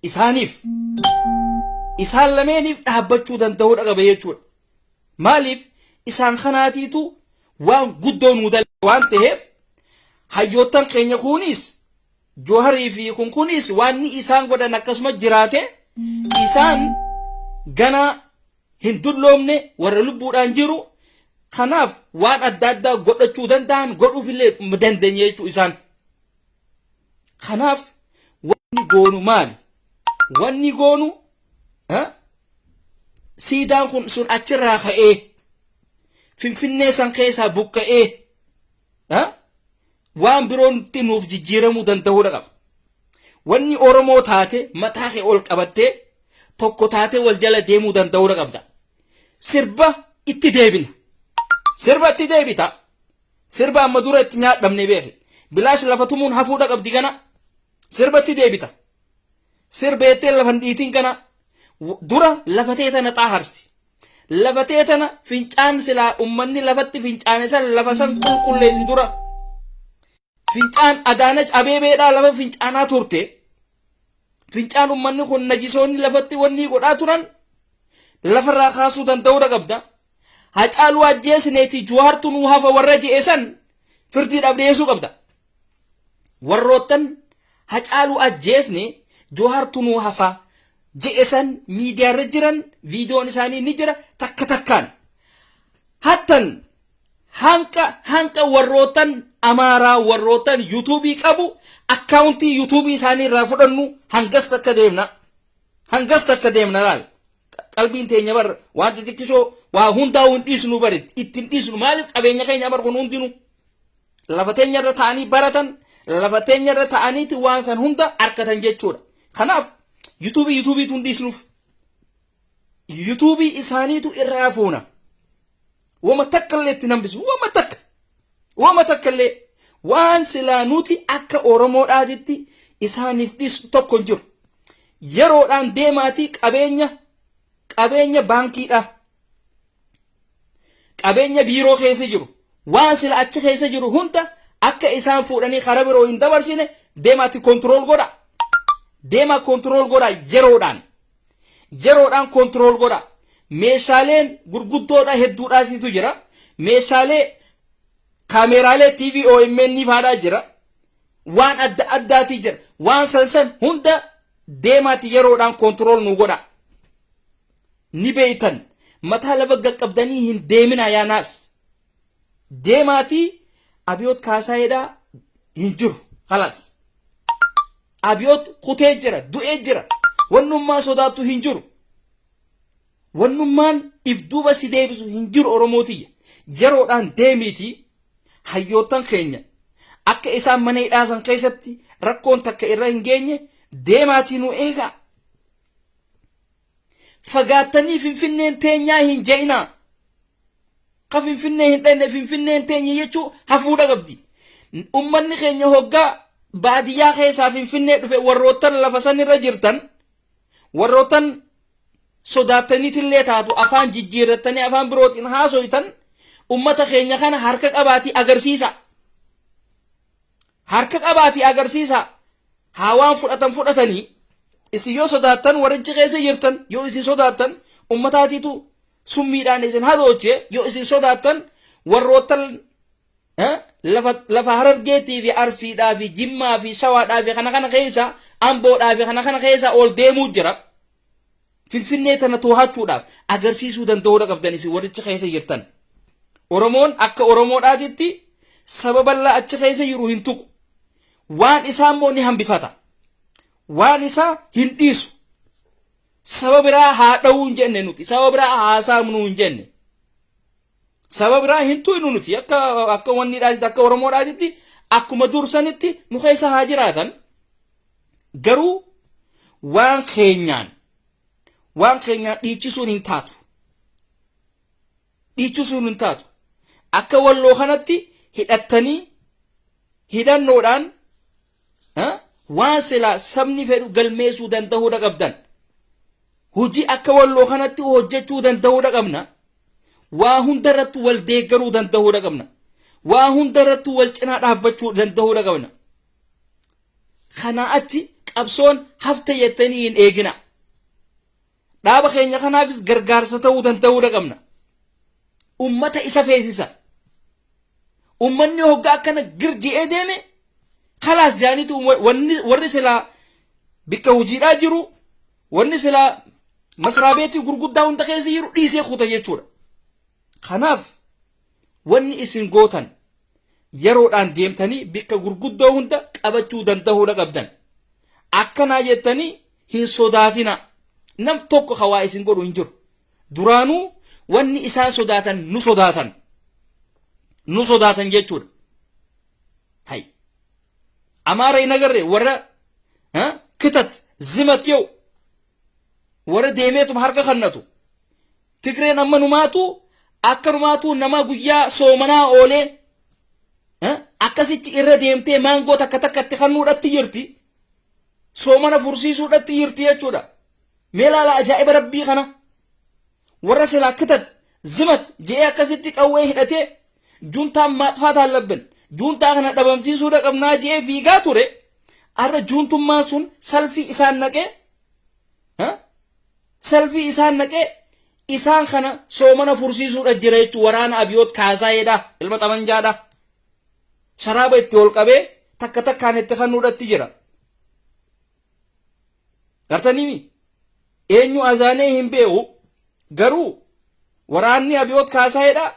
Isaaniif isaan lameeniif dhaabbachuu danda'uudha qaba jechuudha. Maaliif isaan kanaatiitu waan guddoo nuu dalaga waan ta'eef, hayyoottan keenya kunis, Jooharii fi kun kunis, waan isaan godhan akkasuma jiraate, isaan gana hin dulloomne, warra lubbuudhaan jiru. Kanaaf waan adda addaa godhachuu danda'an godhuufillee dandeenye jechuu isaan. Kanaaf wanni goonu maali? Wanni goonu siidaan kun sun achirraa ka'ee, Finfinnee san keessaa buqqa'ee, waan birootti nuuf jijjiiramuu danda'uudha qaba. Wanni Oromoo taate mataa kee ol qabattee, tokko taatee wal jala deemuu danda'uudha qabda. Sirba itti deebina. Sirba itti deebita. Sirba amma dura itti nyaadhamne beeki. Bilaash lafa tumuun hafuudha qabdi kana. Sirba itti deebita. Sirbeettee lafa hin dhiitin kana. Dura lafa tee tana xaaharsi. Lafa tee tana fincaan silaa ummanni lafatti fincaane san, lafa san qulqulleessi dura. Fincaan Adaanach Abeebeedhaa lafa fincaanaa turte. Fincaan ummanni kun najisoonni lafatti wanni godhaa turan lafarraa kaasuu danda'uudha qabda. Hacaaluu ajjeesneeti Juwaartu nuu hafa warra je'e san firdiidhaaf dhiyeessuu qabda. Warroottan Hacaaluu ajjeesne, Juwaartu nuu hafa je'e san miidiyaarra jiran, viidiyoon isaanii ni jira, takka takkaan. Hattan hanqa hanqa warroottan Amaaraa, warroottan yuutuubii qabu, akkaawuntii yuutuubii isaanii irraa fudhannu hangas takka deemna. Hangas takka deemna laal. Qalbiin teenya bar waan xixiqqisoo waa hundaa'uu hin dhiisnu, bar itti hin dhiisnu. Maaliif? Qabeenya keenya bar kun hundinuu. Lafa teenya irra ta'anii baratan, lafa teenya irra ta'aniiti waan san hunda arkatan jechuudha. Kanaaf yuutuubiitu hin dhiisnuuf. Yuutuubii isaaniitu irraa fuuna. Wama takka illee itti hambisu. Wama takka. Wama takka illee waan silaa nuti akka Oromoodhaatitti isaaniif dhiisnu tokko hin jiru. Yeroodhaan deemaatii qabeenya baankiidha. Qabeenya biiroo keessa jiru. Waan sila achi keessa jiru hunda akka isaan fuudhanii karaa biroo hin dabarsine deemaatti control godha. Deemaa control godha yeroodhaan. Yeroodhaan control godha. Meeshaaleen gurguddoodha hedduudhaatitu jira. Meeshaalee kaameraalee TV OMN faadhaa jira. Waan adda addaatii jira. Waan san san hunda deemaatti yeroodhaan control nu godha. Ni beeytan, mataa lafa qaqqabdanii hin deemina yaanaas. Deemaatii Abiyoot Kaasaayedhaa hin jiru. Kalaas. Abiyoot kutee jira, du'ee jira. Wannummaa sodaattu hin jiru. Wannummaan if duuba si deebisu hin jiru, Oromootiyya. Yeroodhaan deemiitii hayyoottan keenya akka isaan mana hidhaa san keessatti rakkoon takka irra hin geenye deemaatii nu eegaa. Fagaattanii Finfinneen teenyaa hin je'inaa. Ka Finfinnee hin dhaqne Finfinneen teenya jechuu hafuudha qabdi. Ummanni keenya hoggaa baadiyyaa keessaa Finfinnee dhufe, warroottan lafa sanirra jirtan, warroottan sodaattaniitillee taatu afaan jijjiirrattanii afaan birootiin haasoytan, ummata keenya kana harka qabaatii agarsiisa. Harka qabaatii agarsiisa. Haa waan fudhatan fudhatanii. Isin yoo sodaattan, warrichi keessa jirtan yoo isin sodaattan, ummataatiitu summiidhaan isin hadooche. Yoo isin sodaattan, warroottan lafa Harargeetii fi Arsiidhaa fi Jimmaa fi Shawaadhaa fi kana kana keessa, Amboodhaa fi kana kana keessa ol deemuu jira. Finfinnee tana to'achuudhaaf agarsiisuu danda'uudha qabdan isin warrichi keessa jirtan. Oromoon akka Oromoodhaatitti saba bal'aa achi keessa jiru hin tuqu. Waan isaa immoo ni hambifata. Waan isaa hin dhiisu. Saba biraa haa dha'uu hin jenne nuti. Saba biraa haa saamnuu hin jenne. Saba biraa hin tuynu nuti, akka wanni dhaatitti, akka Oromoodhaatitti akkuma dursanitti nu keessa haa jiraatan. Garuu Waan keenyaan waan keenyaan dhiichisuun hin taatu. Dhiichisuun hin taatu. Akka Walloo kanatti hidhattanii hidhannoodhaan waan silaa sabni fedhu galmeessuu danda'uudha qabdan. Hojii akka Walloo kanatti hojjechuu danda'uudha qabna. Waa hundarratti wal deeggaruu danda'uudha qabna. Waa hundarratti wal cinaa dhaabbachuu danda'uudha qabna. Kanaa achi qabsoon hafte jettanii hin eegina. Dhaaba keenya kanaafis gargaarsa ta'uu danda'uudha qabna. Ummata isa feesisa. Ummanni hoggaa akkana gir je'ee deeme kalaas jaaniitu warri silaa bikka hojiidhaa jiru, wanni silaa masraa beetii gurguddaa hunda keessa jiru dhiisee kuta jechuudha. Kanaaf wanni isin gootan yeroodhaan deemtanii bikka gurguddoo hunda qabachuu danda'uudha qabdan. Akkanaa jettanii hin sodaatina. Nam tokko ka waa isin godhu hin jiru. Duraanuu wanni isaan sodaatan nu sodaatan. Nu sodaatan jechuudha. Hay. Amaara hin agarre warra kitat zimat yoo warra deemeetuma harka kannatu. Tigreen amma numaatu akka numaatu nama guyyaa soomanaa oolee akkasitti irra deemtee maangoo takka takkatti kannuudhatti jirti. Soomana fursiisuudhatti jirti jechuudha. Mee laala ajaa'iba rabbii kana. Warra silaa kitat zimat je'ee akkasitti qawwee hidhatee juntaan maaxfaa taallabban juuntaa kana dhabamsiisuudha qabnaa je'ee fiigaa ture. Arra juuntummaan sun salfii isaan naqee salfii isaan naqee isaan kana soomana fursiisuudha jira jechuun waraana Abiyoot Kaasaayedha, ilma xamanjaadha. Sharaaba itti ol qabee takka takkaan itti kennuudhatti jira. Gartaniimi eenyu azaanee hin beeku, garuu waraanni Abiyoot Kaasaayedha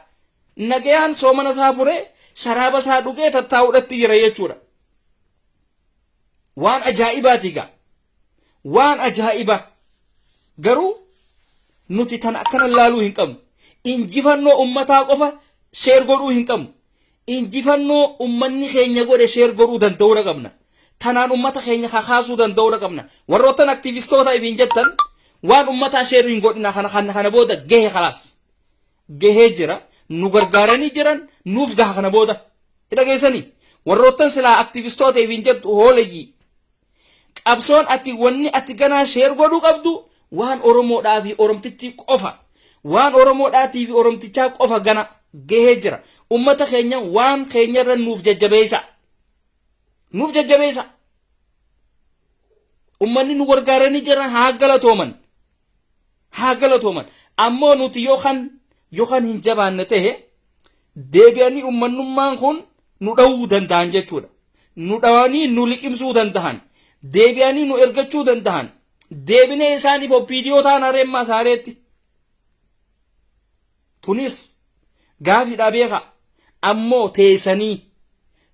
nagayaan soomana isaa furee sharaaba isaa dhugee tattaa'uudhatti jira jechuudha. Waan ajaa'ibaati egaa. Waan ajaa'iba. Garuu nuti tan akkana laaluu hin qabnu. Injifannoo ummataa qofa share godhuu hin qabnu. Injifannoo ummanni keenya godhe share godhuu danda'uudha qabna. Tanaan ummata keenya kakaasuu danda'uudha qabna. Warroottan aktiivistoota ifiin jettan waan ummataa share hin godhina. Kana kana kana booda gahe, kalaas. Gahee jira. Nu gargaaranii jiran, nuuf gaha kana booda. Dhageessanii warroottan silaa aktiivistoota ifiin jettu hooleyyii. Qabsoon ati wanni ati ganaa share godhuu qabdu waan Oromoodhaa fi Oromtittii qofa. Waan Oromoodhaatii fi Oromtichaa qofa gana gahee jira. Ummata keenya waan keenyarra nuuf jajjabeessa. Nuuf jajjabeessa. Ummanni nu gargaaranii jiran haa galatooman. Haa galatooman. Ammoo nuti yookaan hin jabaanne ta'e deebi'anii ummannummaan kun nu dhawuu danda'an jechuudha. Nu dhawanii nu liqimsuu danda'an. Deebi'anii nu ergachuu danda'an. Deebinee isaaniif OPDO ta'an areemmaa saareetti. Tunis gaafiidha beeka. Ammoo teessanii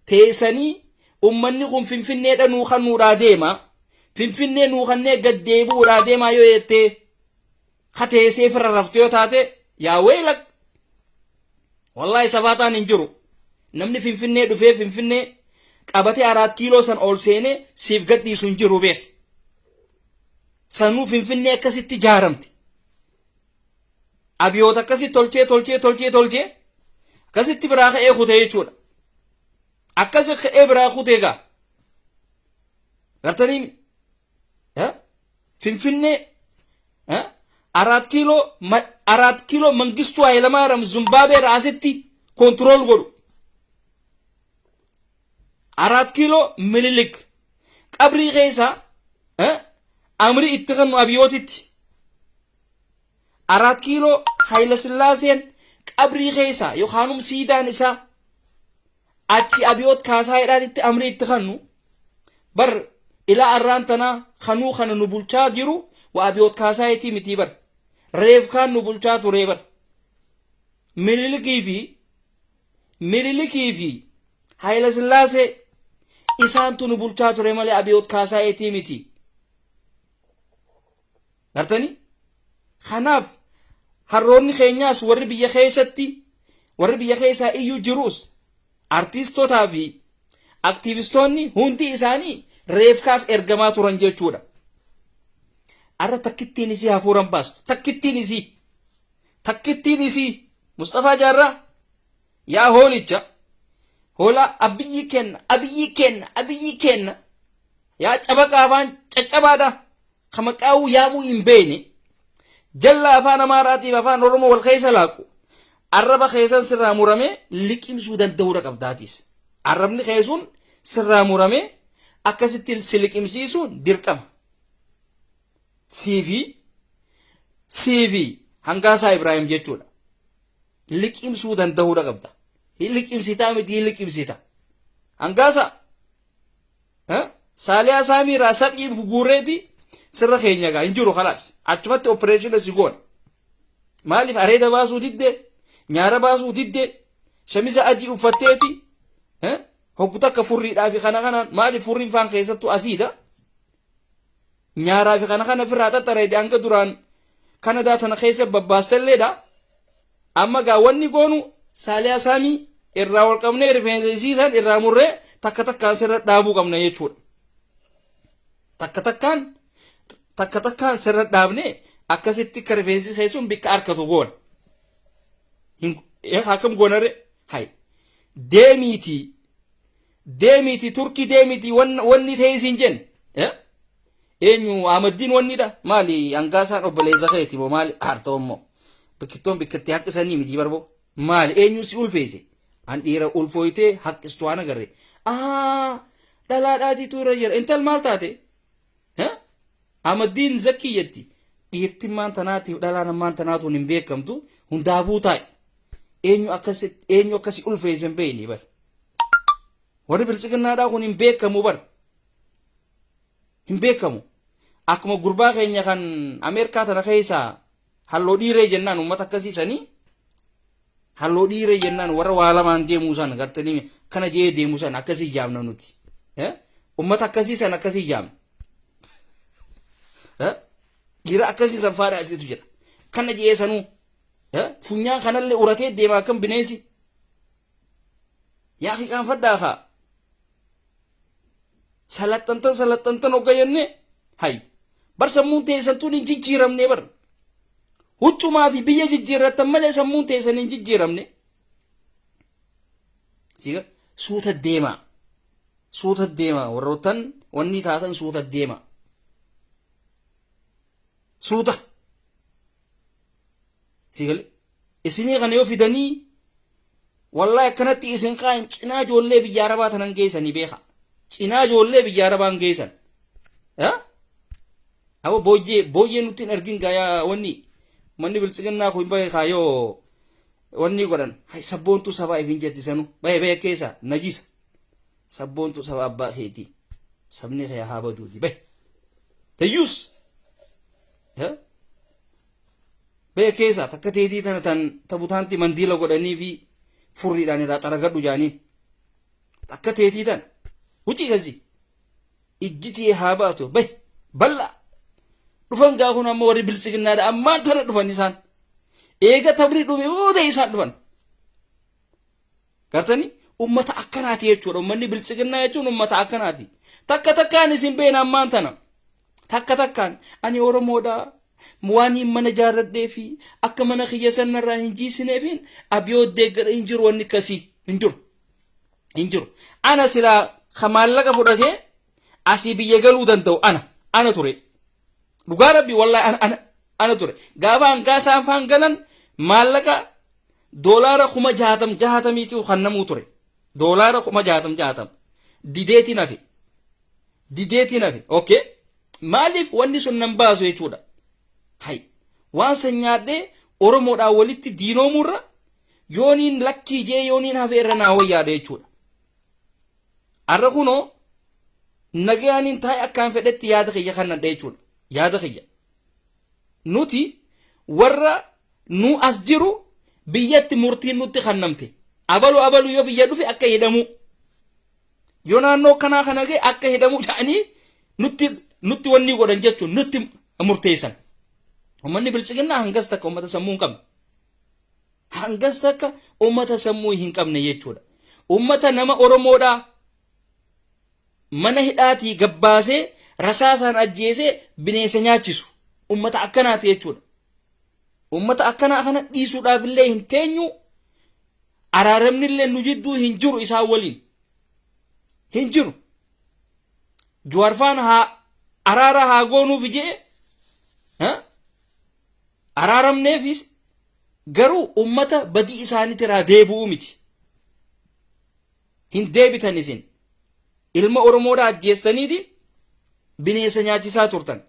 teessanii ummanni kun Finfinneedha nuu kannuudhaa deema. Finfinnee nuu kannee gad deebi'uudhaa deemaa yoo jettee ka teessee firra raftu yoo taate, yaa weelak, wallaahi sabaataan hin jiru. Namni Finfinnee dhufee Finfinnee qabatee Araat Kiiloo san ol seenee siif gadhiisu hin jiru, beek. Sanuu Finfinnee akkasitti ijaaramte. Abiyoot akkasitti tolchee tolchee tolchee tolchee akkasitti biraa ka'ee kutee jechuudha. Akkasi ka'ee biraa kutee gaa. Gartanii Finfinnee Araat Kiiloo, Araat Kiiloo Mangistuu Hayilamaariyaam Zumbaabee raasitti control godhu. Araat Kiiloo Minilik qabrii keessa amri itti kennu Abiyootitti. Araat Kiiloo Hayila Sillaaseen qabrii keessa yookaanum siidaan isaa achi Abiyoot Kaasaayidhaatitti amri itti kennu. Bar ilaa arraan tanaa kanuu kana nu bulchaa jiru waa Abiyoot Kaasaayitii mitii bar. Reefkaan nu bulchaa turee bar. Minilikii fi Hayila Sillaasee isaantu nu bulchaa ture malee Abiyoot Kaasaayitii miti. Gartanii? Kanaaf harroonni keenyaas warri biyya keessatti, warri biyya keessaa iyyuu jirus, artiistotaa fi aktiivistoonni hundi isaanii reefkaaf ergamaa turan jechuudha. Arra takkittiin isii hafuuran baastu. Takkittiin isii. Takkittiin isii. Mustafaa Jaarraa. Yaa hoolicha. Hoolaa Abiyyi kenna. Abiyyi kenna. Abiyyi kenna. Yaa cabaqa afaan caccabaadha. Ka maqaawuu yaamuu hin beekne. Jalla afaan Amaaraatiif afaan Oromoo wal keessa laaqu. Arraba keessan sirraa muramee liqimsuu danda'uudha qabdaatis. Arrabni keessuun sirraa muramee akkasitti si liqimsiisuun dirqama. Siifi siifi Hangaasaa Ibraahim jechuudha. Liqimsuu danda'uudha qabda. Hin liqimsitaa miti hin liqimsita. Hangaasaa Saaliyaa Saamiirraa saphiin guurreeti sirra keenya gaa hin jiru kalaas. Achumatti opereeshina si goona. Maaliif areeda baasuu didde? Nyaara baasuu didde? Shamisa adii uffatteeti? Hoggu takka furriidhaa fi kana kanaan maaliif furriin faan keessattuu asiidha? Nyaaraa fi kana kana ofirraa xaxxareeti hanga duraan Kanadaa tana keessa babbaastelleedha. Amma gaa wanni goonu Saaliyaa Saamii irraa wal qabnee rifeensa isii san irraa murree takka takkaan sirra dhaabuu qabna jechuudha. Takka takkaan takka takkaan sirra dhaabnee akkasitti akka rifeensi keessuun bikka harkatu goona. Akkam goonare? Hay. Deemiitii deemiitii Turkii deemiitii wanni ta'e siin jenne. Eenyu Ahmaddiin wannidha maali hangaasaan obboleessa keeti moo maali harta immoo bikkittoon bikkatti haqqisanii miti barboo maali eenyu si ulfeesse an dhiira ulfooytee haqqistu waan agarre aa dhalaadhaatiitu irra jira intal maal taate Ahmaddiin zakkii jetti dhiirtimmaan tanaatiif dhalaan ammaan tanaatuun hin beekamtu hundaafuu taa'e eenyu akkasi eenyu akkasi ulfeesse hin beekni bar warri biltsiginnaadhaa kun hin beekamu bar hin beekamu. Akkuma gurbaa keenya kan Ameerikaa tana keessa halloo dhiiree jennaan uummata akkasii sanii halloo dhiiree jennaan warra waa lamaan deemuu san gartanii kana jee deemuu san akkasii jaamna nuti. Uummata akkasii san akkasii jaamna. Dhiira akkasii san faadha asiitu jira. Kana jee sanuu funyaan kanallee uratee deema akkam bineensi. Yaa qaanfadhaa kaa. Salaxxantan salaxxantan hogga jenne hay bar sammuun teessan tun hin jijjiiramne bar huccumaa fi biyya jijjiirrattan malee sammuun teessan hin jijjiiramne. Siga suuta deemaa suuta deemaa warroottan wanni taatan suuta deemaa suuta sigale isinii kana yoo fidanii wallahi akkanatti isin kaayan cinaa ijoollee biyya arabaa tanan geessanii beeka cinaa ijoollee biyya arabaan geessan Abo booyyee booyyee nutti hin ergin gaa wanni manni biltsiginnaa kun bahe kaa yoo wanni godhan hay sabboontuu sabaa ifin jetti sanu bahe bahe keessa najisa sabboontuu saba abbaa keetii sabni kee haa baduuti bahe tayyuus Bee keessa takka teetii tana tan tabutaanti mandiila godhanii fi furriidhaan irraa xaragadhu jaaniin. Takka teetii tana wucii kasi ijji tiyee haa baatu bahi bal'aa. Dhufan gaa kun amma warri biltsiginnaadha ammaan tana dhufan isaan. Eega tabri dhume booda isaan dhufan. Gartanii ummata akkanaati jechuudha. Ummanni biltsiginnaa jechuun ummata akkanaati. Takka takkaan isin beena ammaan tana. Takka takkaan ani Oromoodha. Waan hin mana jaarradhee fi akka mana kiyya sanarraa hin jiisineefin abiyoo deeggara hin jiru wanni akkasii hin jiru. Hin jiru. Ana silaa ka maallaqa fudhatee asii biyya galuu danda'u ana ana ture. Dhugaa rabbi wallahi ana ana ana ture. Gaafa hangaa isaan faan galan maallaqa doolaara kuma jaatam jaatamiitu kan namuu ture. Doolaara kuma jaatam jaatam. Dideetiin hafe. Dideetiin hafe. Okay. Maaliif wanni sun nan baasu jechuudha. Hay. Waan san nyaadhee Oromoodhaan walitti diinoomurra yooniin lakkii jee yooniin hafe irra naa wayyaadha jechuudha. Arra kunoo nagayaaniin taa'e akkaan fedhetti yaada kiyya kannadha jechuudha. Yaada kiyya. Nuti warra nu as jiru biyyatti murtiin nutti kannamte. Abalu abalu yoo biyya dhufe akka hidhamuu. Yoo naannoo kanaa kana ga'e akka hidhamuu ta'anii nutti nutti wanni godhan jechuun nutti murteessan. Uummanni biltsiginnaa hangas takka uummata sammuu hin qabne. Hangas takka uummata sammuu hin qabne jechuudha. Uummata nama Oromoodhaa mana hidhaatii gabbaasee rasaasaan ajjeesee bineensa nyaachisu. Ummata akkanaati jechuudha. Ummata akkanaa kana dhiisuudhaaf illee hin teenyu, araaramni illee nu jidduu hin jiru, isaan waliin hin jiru. Jawaarfaan haa araara haa goonuuf jee araaramneefis garuu ummata badii isaaniitirraa deebi'uu miti. Hin deebitan isin. Ilma Oromoodhaa ajjeestaniiti bineensa nyaachisaa turtan.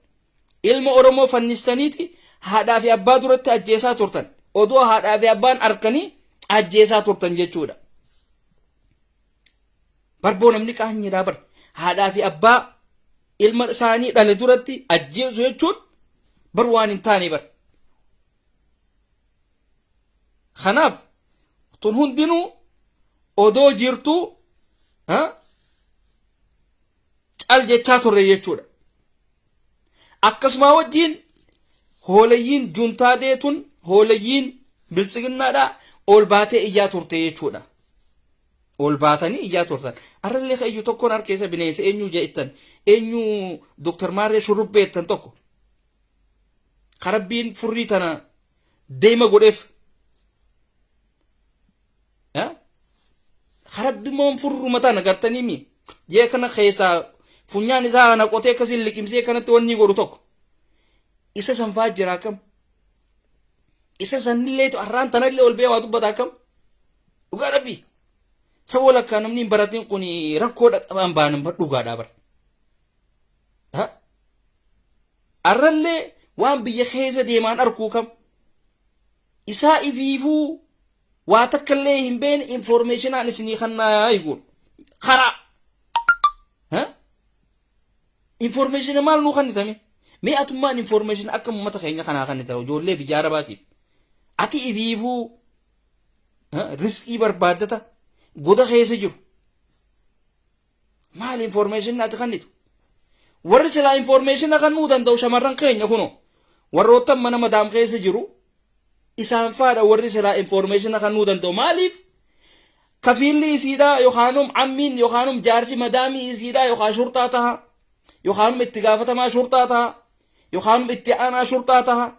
Ilma Oromoo fannistaniiti haadhaa fi abbaa duratti ajjeesaa turtan. Odoo haadhaa fi abbaan arkanii ajjeesaa turtan jechuudha. Barboo namni qaanyiidhaa bar. Haadhaa fi abbaa ilma isaanii dhale duratti ajjeesu jechuun bar waan hin taane bar. Kanaaf tun hundinuu odoo jirtuu cal jechaa turre jechuudha. Akkasuma wajjiin hoolayyiin juntaadee tun, hoolayyiin biltsiginnaadhaa ol baatee iyyaa turte jechuudha. Ol baatanii iyyaa turtan. Arrallee ka iyyu tokkoon harka isa bineensa eenyuu jettan, eenyu, Doktar Maarree Shurrubbee jettan tokko. Karabbiin furrii tana deema godheef. Karabbi moon furruma tana gartanii mi? Jee kana keessaa funyaan isaa kana qotee akkasiin liqimsee kanatti wanni godhu tokko. Isa sanfaa jira akkam? Isa sanilleetu har'aan tanallee ol bee waa dubbata akkam? Dhugaa rabbii. Saba walakkaa namni hin baratin kun rakkoo dhaqabaan baanan dhugaadhaa bara. Arrallee waan biyya keessa deemaan arkuu kam? Isaa ifiifuu waa takka illee hin beekne informationaan isinii kannaa eeguun karaa. Information maal nuu kennitame? Mee atummaan information akka uummata keenya kanaa kennita ijoollee biyya Arabaatiif. Ati ifiifuu riskii barbaaddata goda keessa jiru. Maal information ati kennitu? Warri silaa information kennuu danda'u shamarran keenya kunoo warroottan mana madaam keessa jiru, isaan faadha warri silaa information kennuu danda'u. Maaliif? Kafiilli isiidha yookaanum ammiin yookaanum jaarsi madaamii isiidha yookaan shurxaa taha, yookaanum itti gaafatamaa shurxaa taha, yookaanum itti aanaa shurxaa taha.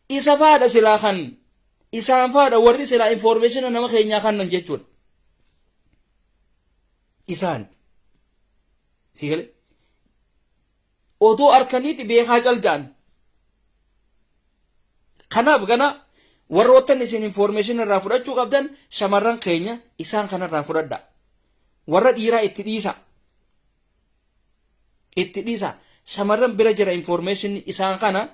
Isa faadha silaa kan isaan faadha warri silaa information nama keenyaa kennan jechuudha. Isaan si galee odoo arkaniiti beekaa caldaan. Kanaaf gana warroottan isin information irraa fudhachuu qabdan shamarran keenya, isaan kanarraa fudhadha. Warra dhiiraa itti dhiisa. Itti dhiisa. Shamarran bira jira information. Isaan kana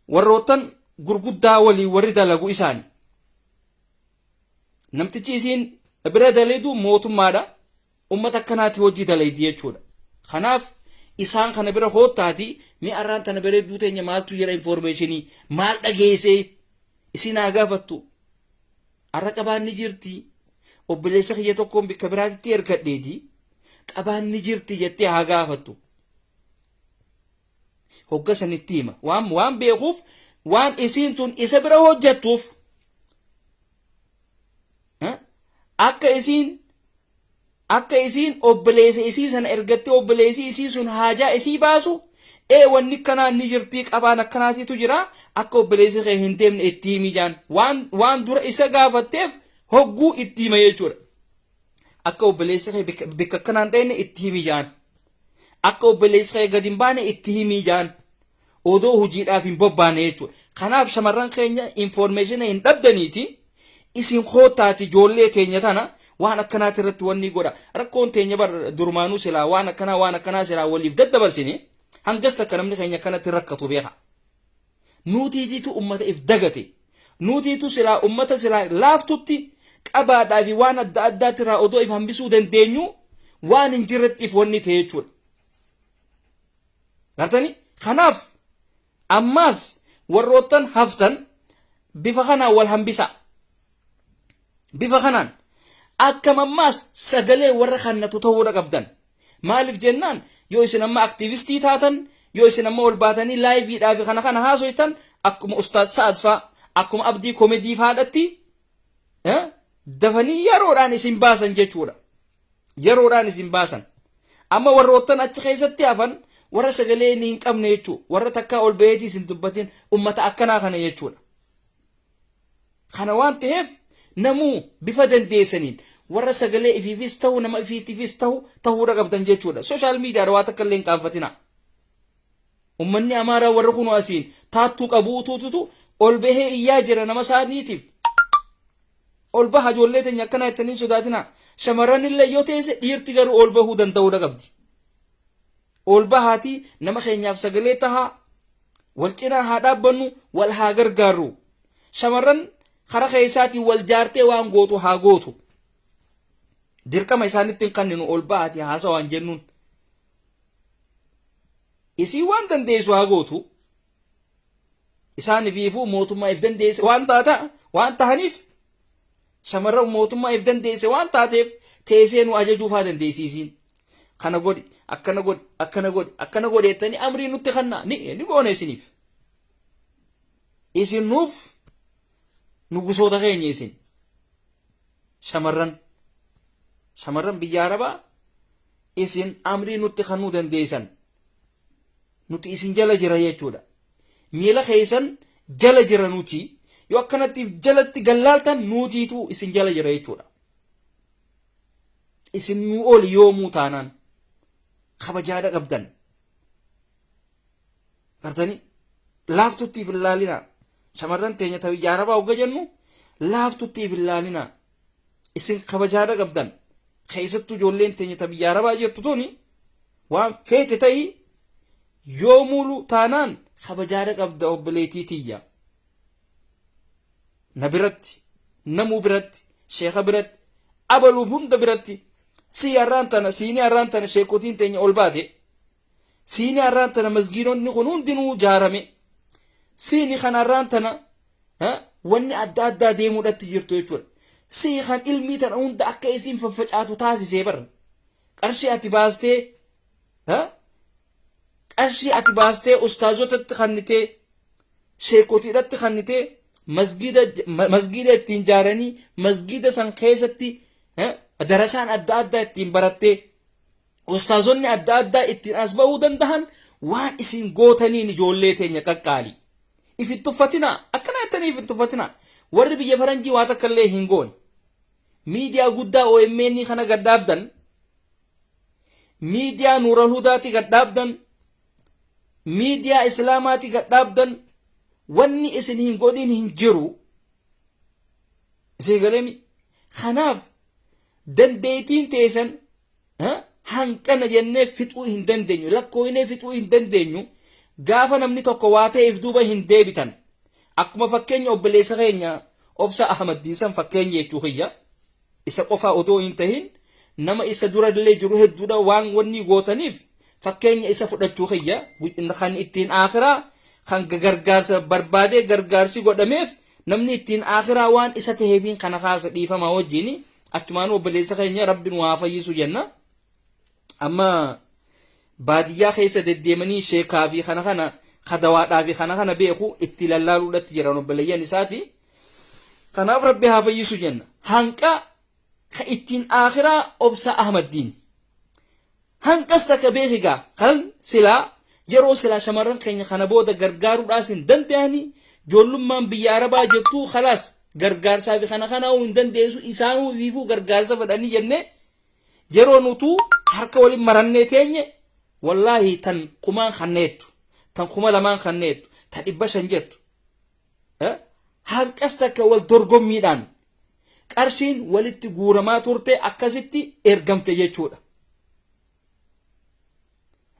warroottan gurguddaa walii warri dalagu isaani. Namtichi isiin bira daleedu mootummaadha. Ummata akkanaati hojii dalaydi jechuudha. Kanaaf isaan kana bira hoottaati, mee arraan tana bareedduu teenya maaltu jira, informationii maal dhageessee isin haa gaafattu. Arra qabaan ni jirti. Obboleessa kiyya tokkoon bikka biraatitti ergadheeti. Qabaan ni jirti jettee haa gaafattu. Hogga sanitti hima. Waan beekuuf, waan isiin tun isa bira hojjettuuf, akka isiin obboleessa isii sana ergattee obboleessi isii sun haajaa isii baasu, ee wanni akkanaa ni jirtii, qabaan akkanaatitu jira, akka obboleessi kee hin deemne itti himi jaan. Waan dura isa gaafatteef hogguu itti hima jechuudha. Akka obboleessi kee bikka akkanaan dhayne itti himi jaan. Akka obboleessi kee gadi hin baane itti himi jaan. Odoo hojiidhaaf hin bobbaane jechuudha. Kanaaf shamarran keenya information hin dhabdaniiti. Isin koottaati ijoollee teenya tana waan akkanaati irratti wanni godha. Rakkoon teenya bar durmaanuu silaa waan akkanaa silaa waliif daddabarsine hangas takka namni keenya akkanatti rakkatu beeka. Nuutiitiitu ummata if dagate. Nuutiitu silaa ummata silaa laaftutti qabaadhaa fi waan adda addaatti irraa odoo if hambisuu dandeenyu waan hin jirretti if wanni ta'e jechuudha. Gartanii? Kanaaf ammaas warroottan haftan bifa kanaan wal hambisa. Bifa kanaan akkam ammaas sagalee warra kannatu ta'uudha qabdan. Maaliif jennaan, yoo isin amma activistii taatan, yoo isin amma ol baatanii liveiidhaa fi kana kana haasoytan, akkuma Ustaad Sa'ad faa, akkuma Abdii Komedii faadhatti dafanii yeroodhaan isin baasan jechuudha. Yeroodhaan isin baasan. Amma warroottan achi keessatti hafan Warra sagalee inni hin qabne jechuudha. Warra takkaa ol baheetiis hin dubbatin ummata akkanaa kana jechuudha. Kana waan ta'eef namuu bifa dandeessaniin warra sagalee ifiifis ta'u nama ifiitiifis ta'u ta'uudha qabdan jechuudha. Sooshaal miidiyaadha waa takka illee hin qaanfatina. Ummanni Amaaraa warra kunoo asiin taattuu qabuutuututu ol bahee iyyaa jira nama isaaniitiif. Ol baha ijoollee teenya akkanaa jettanii hin sodaatinaa. Shamarran illee yoo teesse dhiirti garuu ol bahuu danda'uudha qabdi. Ol bahaatii nama keenyaaf sagalee tahaa wal cinaa haa dhaabbannu wal haa gargaarru. Shamarran kara keessaatiin wal jaartee waan gootu haa gootu. Dirqama isaanitti hin kanninu ol bahaatii haasawaan jennuun. Isiin waan dandeessu haa gootu. Isaan ifiifuu mootummaa if dandeesse waan taata waan tahaniif shamarran mootummaa if dandeesse waan taateef teessee nu ajajuu faa dandeessi isiin. Kana godhi akkana godhi akkana godhi akkana godhi jettanii amrii nutti kannaa ni ni goona isiniif. Isin nuuf nugusoota keenya isin. Shamarran shamarran biyya Arabaa isin amrii nutti kannuu dandeessan. Nuti isin jala jira jechuudha. Miila keessan jala jira nuti. Yoo akkanatti jalatti gallaaltan nuutiitu isin jala jira jechuudha. Isin nuu oli yoomuu taanaan kabajaadha qabdan. Gartanii laaftutti if hin laalinaa. Shamarran teenya ta biyya Arabaa hogga jennu laaftutti if hin laalinaa. Isin kabajaadha qabdan. Keessattuu ijoolleen teenya ta biyya Arabaa jirtu tuni waan feete ta'i yoomuu taanaan kabajaadha qabda obboleettii tiyya. Na biratti, namuu biratti, sheeka biratti, abaluu hunda biratti sii har'aan tana siinii har'aan tana sheekotiin teenya ol baate Siini har'aan tana masgiinonni kun hundinuu jaarame. Siini kan har'aan tana wanni adda addaa deemuudhatti jirtu jechuudha. Sii kan ilmii tana hunda akka isiin faffacaatu taasisee bar. Qarshii ati baastee qarshii ati baastee ustaazotatti kannitee sheekotiidhatti kannitee masgiida masgiida ittiin jaaranii masgiida san keessatti darasaan adda addaa ittiin barattee Ustaazonni adda addaa ittiin as bahuu dandahan waan isin gootaniin ijoollee teenya qaqqaali. If hin tuffatinaa. Akkana jettanii if hin tuffatinaa. Warri biyya faranjii waa takka illee hin goone. Miidiyaa guddaa OMN kana gad dhaabdan. Miidiyaa Nuural Hudaati gad dhaabdan. Miidiyaa Islaamaati gad dhaabdan. Wanni isin hin godhin hin jiru. Isin galeemi. Kanaaf dandeettiin teessan hanqana jennee fixuu hin dandeenyu lakkooynee fixuu hin dandeenyu gaafa namni tokko waa ta'eef duuba hin deebitan akkuma fakkeenya obboleessa keenya obsa Ahmaddiin san fakkeenya jechuu kiyya isa qofaa odoo hin tahin nama isa dura illee jiru hedduudha waan wanni gootaniif fakkeenya isa fudhachuu kiyya kan ittiin aakiraa kan gargaarsa barbaadee gargaarsi godhameef Namni ittiin aakhiraa waan isa taheefiin kana kaasa dhiifamaa wajjiin achumaanuu obboleessa keenya rabbi nu haa fayyisu jenna. Amma baadiyyaa keessa deddeemanii sheekaa fi kana kana kadawaadhaa fi kana kana beeku itti lallaaluudhatti jiran obboleeyyan isaati. Kanaaf rabbi haa fayyisu jenna. Hanqa ka ittiin aakhiraa obsa Ahmaddiin. Hanqas takka beeki gaa kan silaa yeroo silaa shamarran keenya kana booda gargaaruudhaas hin danda'ani joollummaan biyya arabaa jirtuu kalaas gargaarsaa fi kana kanaa'uu hin dandeessu isaanuu ifiifuu gargaarsa fedhanii jennee yeroo nutuu harka waliin marannee teenye wallaahi tan kumaan kanneettu tan 2000 kanneettu ta 500 jettu hanqas takka wal dorgommiidhaan qarshiin walitti guuramaa turte akkasitti ergamte jechuudha.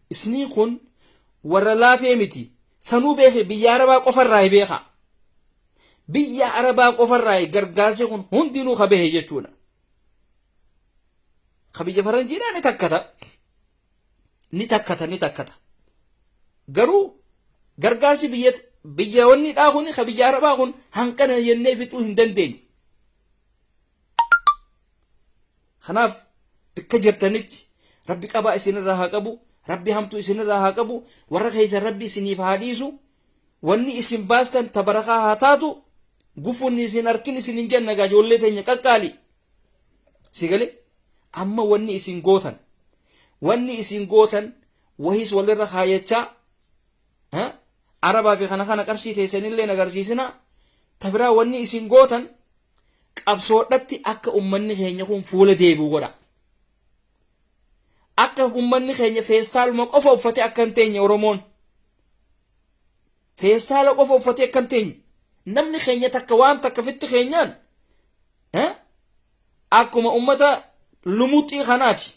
Isnii kun warra laafee miti. Sanuu beeke biyya Arabaa qofarraa beeka. Biyya Arabaa qofarraa gargaarsi kun hundinuu ka bahe jechuudha. Ka biyya faranjiidhaa ni takkata. Ni takkata ni takkata. Garuu gargaarsi biyya biyya wanni dhaa kun ka biyya Arabaa kun hanqana jennee fixuu hin dandeenyu. Kanaaf bakka jirtanitti rabbi qabaa isinirraa haa qabu, rabbi hamtuu isinirraa haa qabu, warra keessan rabbi isiniif haa dhiisu, wanni isin baastan tabarakaa haa taatu, gufuun isin harkin isin hin jenna gaa ijoollee teenya qaqqaali. Si galee amma wanni isin gootan wanni isin gootan Wahiis walirra kaayachaa Arabaa fi kana kana qarshii teessanillee agarsiisina. Tabiraa wanni isin gootan qabsoodhatti akka ummanni keenya kun fuula deebi'u godha. Akka ummanni keenya feestaaluma qofa uffatee akka hin teenye Oromoon. Feestaala qofa uffatee akka hin teenye. Namni keenya takka waan takka fitti keenyaan akkuma ummata lumuxii kanaati.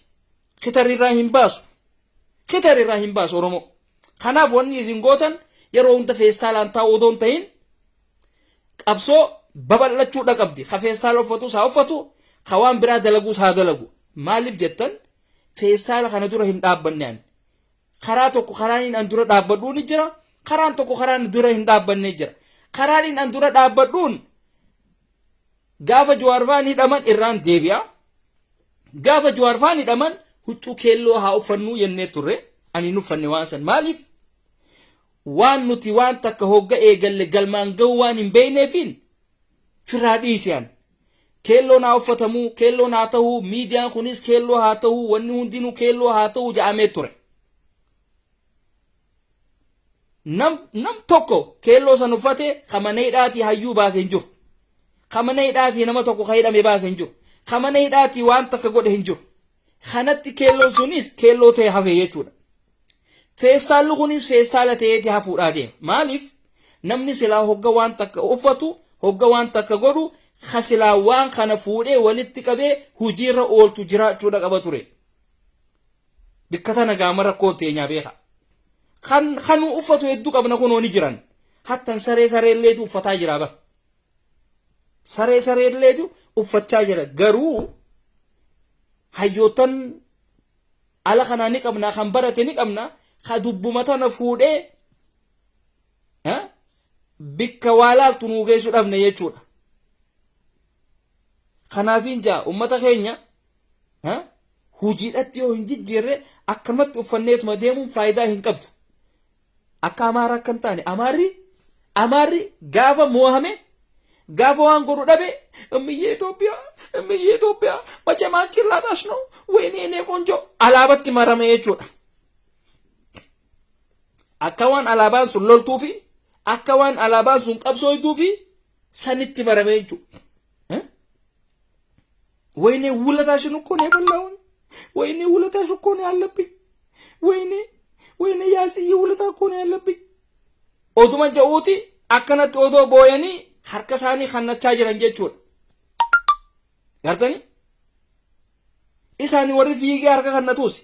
Kitarirraa hin baasu. Kitarirraa hin baasu Oromoo. Kanaaf wanni isin gootan yeroo hunda feestaalaan taa'uu odoo hin ta'in qabsoo babal'achuudha qabdi. Ka feestaala uffatus haa uffatu, ka waan biraa dalaguus haa dalagu. Maaliif jettan feestaala kana dura hin dhaabbanne ani. Karaa tokko karaan inni an dura dhaabbadhuun ni jira. Karaan tokko karaan dura hin dhaabbanne jira. Karaan inni an dura dhaabbadhuun gaafa Jawaar faan hidhaman irraan deebi'a. Gaafa Jawaar faan hidhaman huccuu keelloo haa uffannuu jennee turre. Ani hin uffanne waan san. Maaliif? Waan nuti waan takka hogga eegalle galmaan ga'uu waan hin beekneefiin firraa dhiise an. Keelloon haa uffatamuu, keelloon haa ta'uu, miidiyaan kunis keelloo haa ta'uu, wanni hundinuu keelloo haa ta'uu jedhamee ture. Nam, nam tokko keelloo san uffate ka mana hidhaatii hayyuu baase hin jiru. Ka mana hidhaatii nama tokko ka hidhame baase hin jiru. Ka mana hidhaatii waan takka godhe hin jiru. Kanatti keelloon sunis keelloo ta'e hafe jechuudha. Feestaalli kunis feestaala ta'eeti hafuudhaa deema. Maaliif? Namni silaa hogga waan takka uffatu, hogga waan takka godhu, ka silaa waan kana fuudhee walitti qabee hojiirra oolchu jiraachuudha qaba ture. Bikka tana gaama rakkoo teenyaa beeka. Kan kanuu uffatu hedduu qabna kunoo ni jiran. Hattan saree sareelleetu uffataa jira bara. Saree sareelleetu uffachaa jira. Garuu hayyoottan ala kanaa ni qabna kan barate ni qabna ka dubbuma tana fuudhee bikka waa laaltu nuu geessu dhabne jechuudha. Kanaafiin jaa ummata keenya hojiidhatti yoo hin jijjiirre akkanumatti uffanneetuma deemuun faayidaa hin qabdu. Akka Amaara akka hin taane Amaarri gaafa moohame gaafa waan godhu dhabe እምዬ Itoophiyaa እምዬ Itoophiyaa መቼም አንቺን ላጣሽ ነው ወይኔ እኔ ቆንጆ alaabatti marame jechuudha. Akka waan alaabaan sun loltuu fi akka waan alaabaan sun qabsooytuu fi sanitti marame jechuudha. ወይኔ ውለታሽን እኮ ነው የበላውን። ወይኔ ውለታሽ እኮ ነው ያለብኝ። ወይኔ ወይኔ ያስዬ ውለታ እኮ ነው ያለብኝ። Oduma ja'uuti akkanatti odoo booyanii harka isaanii kannachaa jiran jechuudha. Gartanii? Isaanii warri fiigee harka kannatuus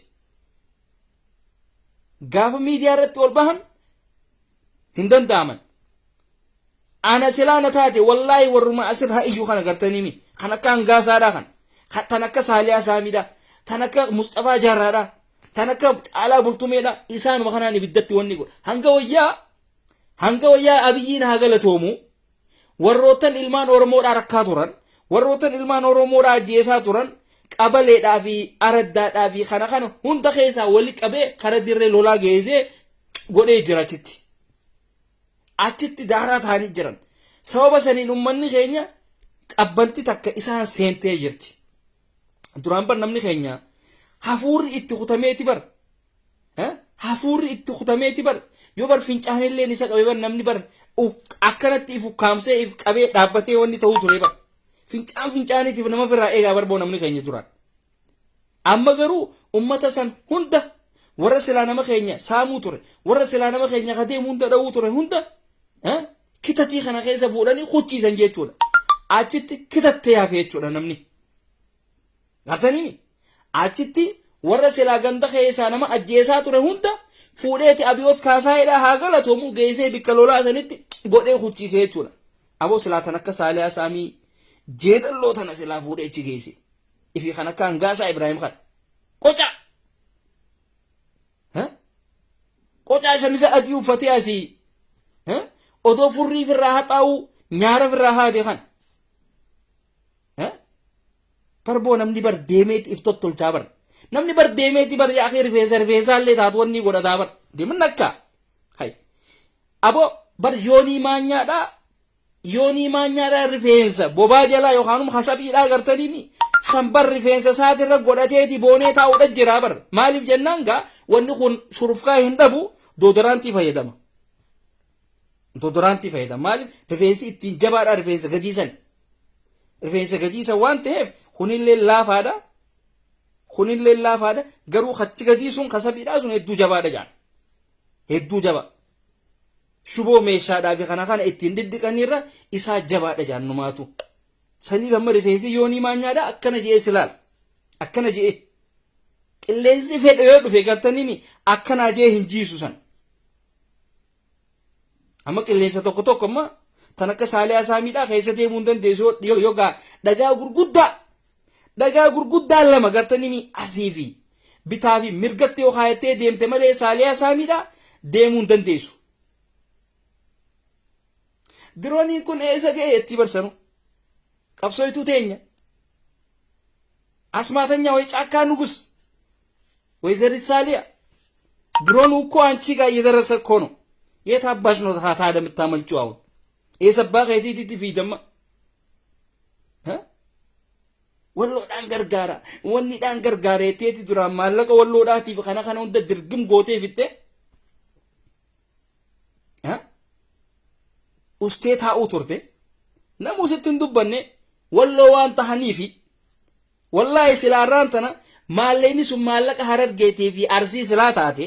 gaafa miidiyaa irratti ol bahan hin danda'aman. Ana silaa na taate wallaahi warruma asirraa iyyuu kana gartaniimi kan akka hangaasaadhaa kan tan akka Saaliyaa Saamiidhaa tan akka Musxafaa Jaarraadhaa tan akka Caalaa Bultumeedhaa isaanuma kanaan ibiddatti wanni godha. Hanga wayyaa Abiyyiin haa galatoomu warroottan ilmaan Oromoodhaa rakkaa turan warroottan ilmaan Oromoodhaa ajjeesaa turan qabaleedhaa fi araddaadhaa fi kana kana hunda keessaa wali qabee kara dirree lolaa geessee godhee jira achitti. Achitti daaraa ta'anii jiran. Sababa saniin uummanni keenya qabbanti takka isaan seentee jirti. Duraan bar namni keenya hafuurri itti kutameeti bar. Hafuurri itti kutameeti bar. Yoo bar fincaanillee isa qabe bar namni bar akkanatti if ukkaamsee if qabee dhaabbatee wanni ta'uu ture bar. Fincaan fincaaniitiif nama firraa eegaa bar boo namni keenya duraan. Amma garuu ummata san hunda warra silaa nama keenya saamuu ture warra silaa nama keenya kadeemu hunda dha'uu ture hunda kitatii kana keessa fuudhanii kuchiisan jechuudha. Achitti kitattee hafe jechuudha namni. Gartanii achitti warra silaa ganda keessaa nama ajjeesaa ture hunda fuudheeti Abiyoot Kaasaayidhaa haa galatoomuu geessee bikka lolaa sanitti godhee kuchiise jechuudha. Aboo silaa tan akka Saaliyaa Saamii jeedalloo tana silaa fuudhee achi geesse. Ifi kan akka Hangaasaa Ibraahim kana. Qoca! Qocaa shamisa adii uffatee asii odoo furrii firraa haxaa'uu nyaara firraa haate kana. Barboo namni bar deemeeti if tottolchaa bar. Namni bar deemeeti bar yaaqee rifeensa rifeensaallee taatu wanni godhataa bar. Deeman akka. Hay. Aboo bar yoonii maanyaadhaa yoonii maanyaadhaa rifeensa bobaa jalaa yookaan hasabiidhaa gartaniimi San bar rifeensa isaatirra godhateeti boonee taa'uudha jira bar. Maaliif jennaan gaa wanni kun shurufkaa hin dhabu doodoraantii fayyadama. Doodoraantii fayyadama. Maaliif rifeensi ittiin jabaadha rifeensa gadiisan. Rifeensa gadiisan waan ta'eef kunillee laafaadha. Kunillee laafaadha. Garuu kachi gadii sun kasabiidhaa sun hedduu jabaadha jaan. Hedduu jaba. Shuboo meeshaadhaa fi kana kana ittiin diddiqanirra isaa jabaadha jaan numaatu. Saniif amma rifeensi yoonii maanyaadha akkana je'ee silaal. Akkana je'ee. Qilleensi fedhe yoo dhufe gartaniimi akkanaa je'ee hin jiisu san. Amma qilleensa tokko tokko amma tan akka saaliyaa saamiidhaa keessa deemuu hin dandeessu yoo gaa dhagaa gurguddaa dhagaa gurguddaa lama gartaniimi asii fi bitaa fi mirgatti yoo kaayattee deemte malee saaliyaa saamiidhaa deemuu hin dandeessu. Dirooniin kun eessa ga'e itti barsanu? Qabsooytuu teenya. አስማተኛ ወይ ጫካ ንጉስ ወይዘሪት ሳሊያ ድሮኑ እኮ አንቺ ጋር እየደረሰ እኮ ነው። የት አባሽ ነው ታዲያ የምታመልጪው? አሁን የሰባ ከየቲቲ ፊደማ walloodhaan gargaara wanniidhaan gargaara jetteeti duraan maallaqa walloodhaatiif kana kana hunda dirgim gootee fitte ustee taa'uu turte namuu sitti hin dubbanne walloo waan tahaniifi wallaahi silaarraan tana maallaqni sun maallaqa harargeetii fi arsii silaa taate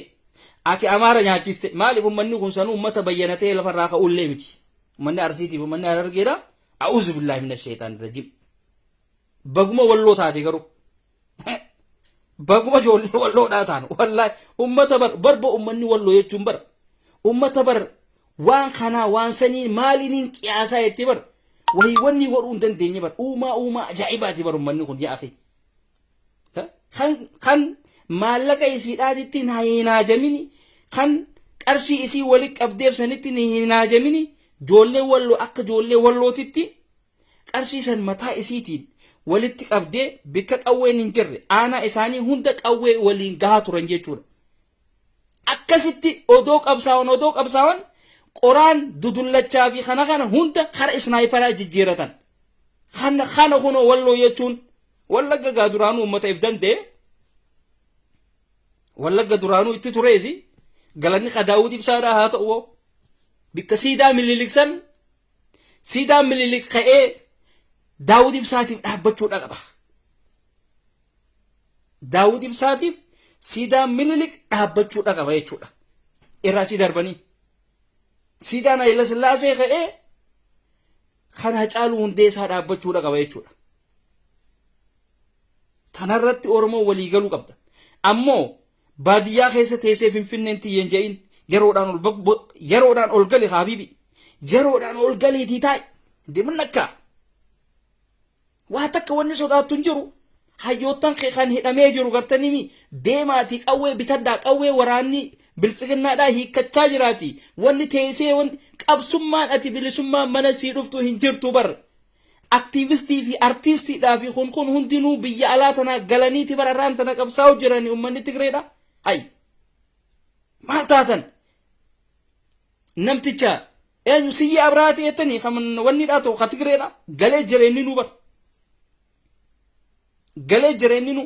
ati amaara nyaachiste maaliif ummanni kun sanuu ummata bayyanatee lafarraa ka'ullee miti ummanni arsiitiif ummanni harargeedha a'uuzu billaahi mina sheexaan rajiim baguma walloo taate garuu baguma ijoollee walloodhaa taan wallaahi ummata bar barba ummanni walloo jechuun bar ummata bar waan kanaa waan sanii maaliiniin qiyaasaa jettee bar wahii wanni godhuu hin dandeenye bar uumaa uumaa ajaa'ibaati bar ummanni kun yaa akhi kan kan maallaqa isiidhaatitti hin haajamini kan qarshii isii wali qabdeef sanitti hin haajamini ijoollee walloo akka ijoollee wallootitti qarshii san mataa isiitiin walitti qabdee bikka qawween hin jirre aanaa isaanii hunda qawwee waliin gahaa turan jechuudha. Akkasitti odoo qabsaa'an odoo qabsaa'an qoraan dudullachaa fi kana kana hunda kara isnaayiparaa jijjiiratan. Kana kana kunoo walloo jechuun wallagga gaa duraanuu uummata if danda'e wallagga duraanuu itti tureesi galanni qadaawud ibsaadhaa haa ta'u bikka siidaa mililik san siidaa mililik ka'ee daawud ibsaatiif dhaabbachuudha qaba. Daawud ibsaatiif siidaa mililik dhaabbachuudha qaba jechuudha. Irraa darbanii. Siidaan Hayila Sillaasee ka'ee kan Hacaaluu Hundeessaa dhaabbachuudha qaba jechuudha. Tanarratti Oromoo walii galuu qabda. Ammoo baadiyyaa keessa teessee Finfinneen tiyyeen je'in yeroodhaan ol yeroodhaan ol gali habiibi yeroodhaan ol galiitii taa'i deemin akka waa takka wanni sodaattu hin jiru hayyoottan kee kan hidhamee jiru gartanii deemaatii qawwee bitadhaa qawwee waraanni biltsiginnaadhaa hiikkachaa jiraati wanni teessee wanni qabsummaan ati bilisummaan mana sii dhuftu hin jirtu bar aktiivistii fi artiistiidhaa fi kun kun hundinuu biyya alaa tana galaniiti bararraan tana qabsaa'u jirani ummanni Tigreedha. Hay maal taatan namticha eenyu siyya abrahaati jettanii kan wanni dhaa ta'u ka Tigreedha galee jireenyi nu bar galee jireenyi nu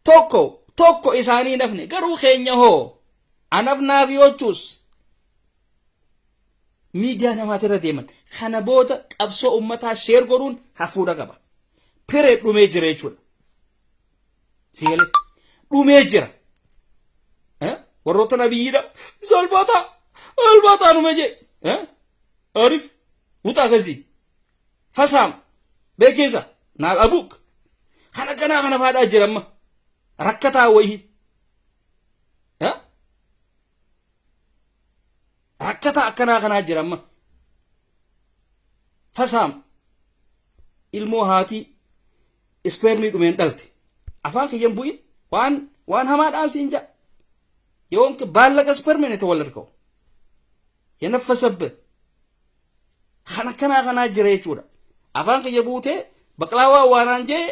tokko tokko isaanii nafne garuu keenya hoo anafnaaf yoochuus miidiyaa namaatirra deeman kana booda qabsoo ummataa share godhuun hafuudha qaba. Piree dhumee jira jechuudha. Sigalee dhumee jira. Warroota nabiyyiidha. Salphataa salphataa dhume jee. Arif wuxaa kasii fasaam beekeessa naal abuuk kana kanaa kana faadhaa jira amma rakkataa wayii. Rakkataa akkanaa kanaa jira amma. Fasaam ilmoo haatii ispeermii dhumeen dhalte. Afaan kiyyan bu'in waan waan hamaadhaan siin ja'a. የሆንክ ባለቀ ስፐርም ነው የተወለድከው የነፈሰብህ kana kanaa kanaa jira jechuudha. Afaan kiyya guutee baqlaawaa waanaan jee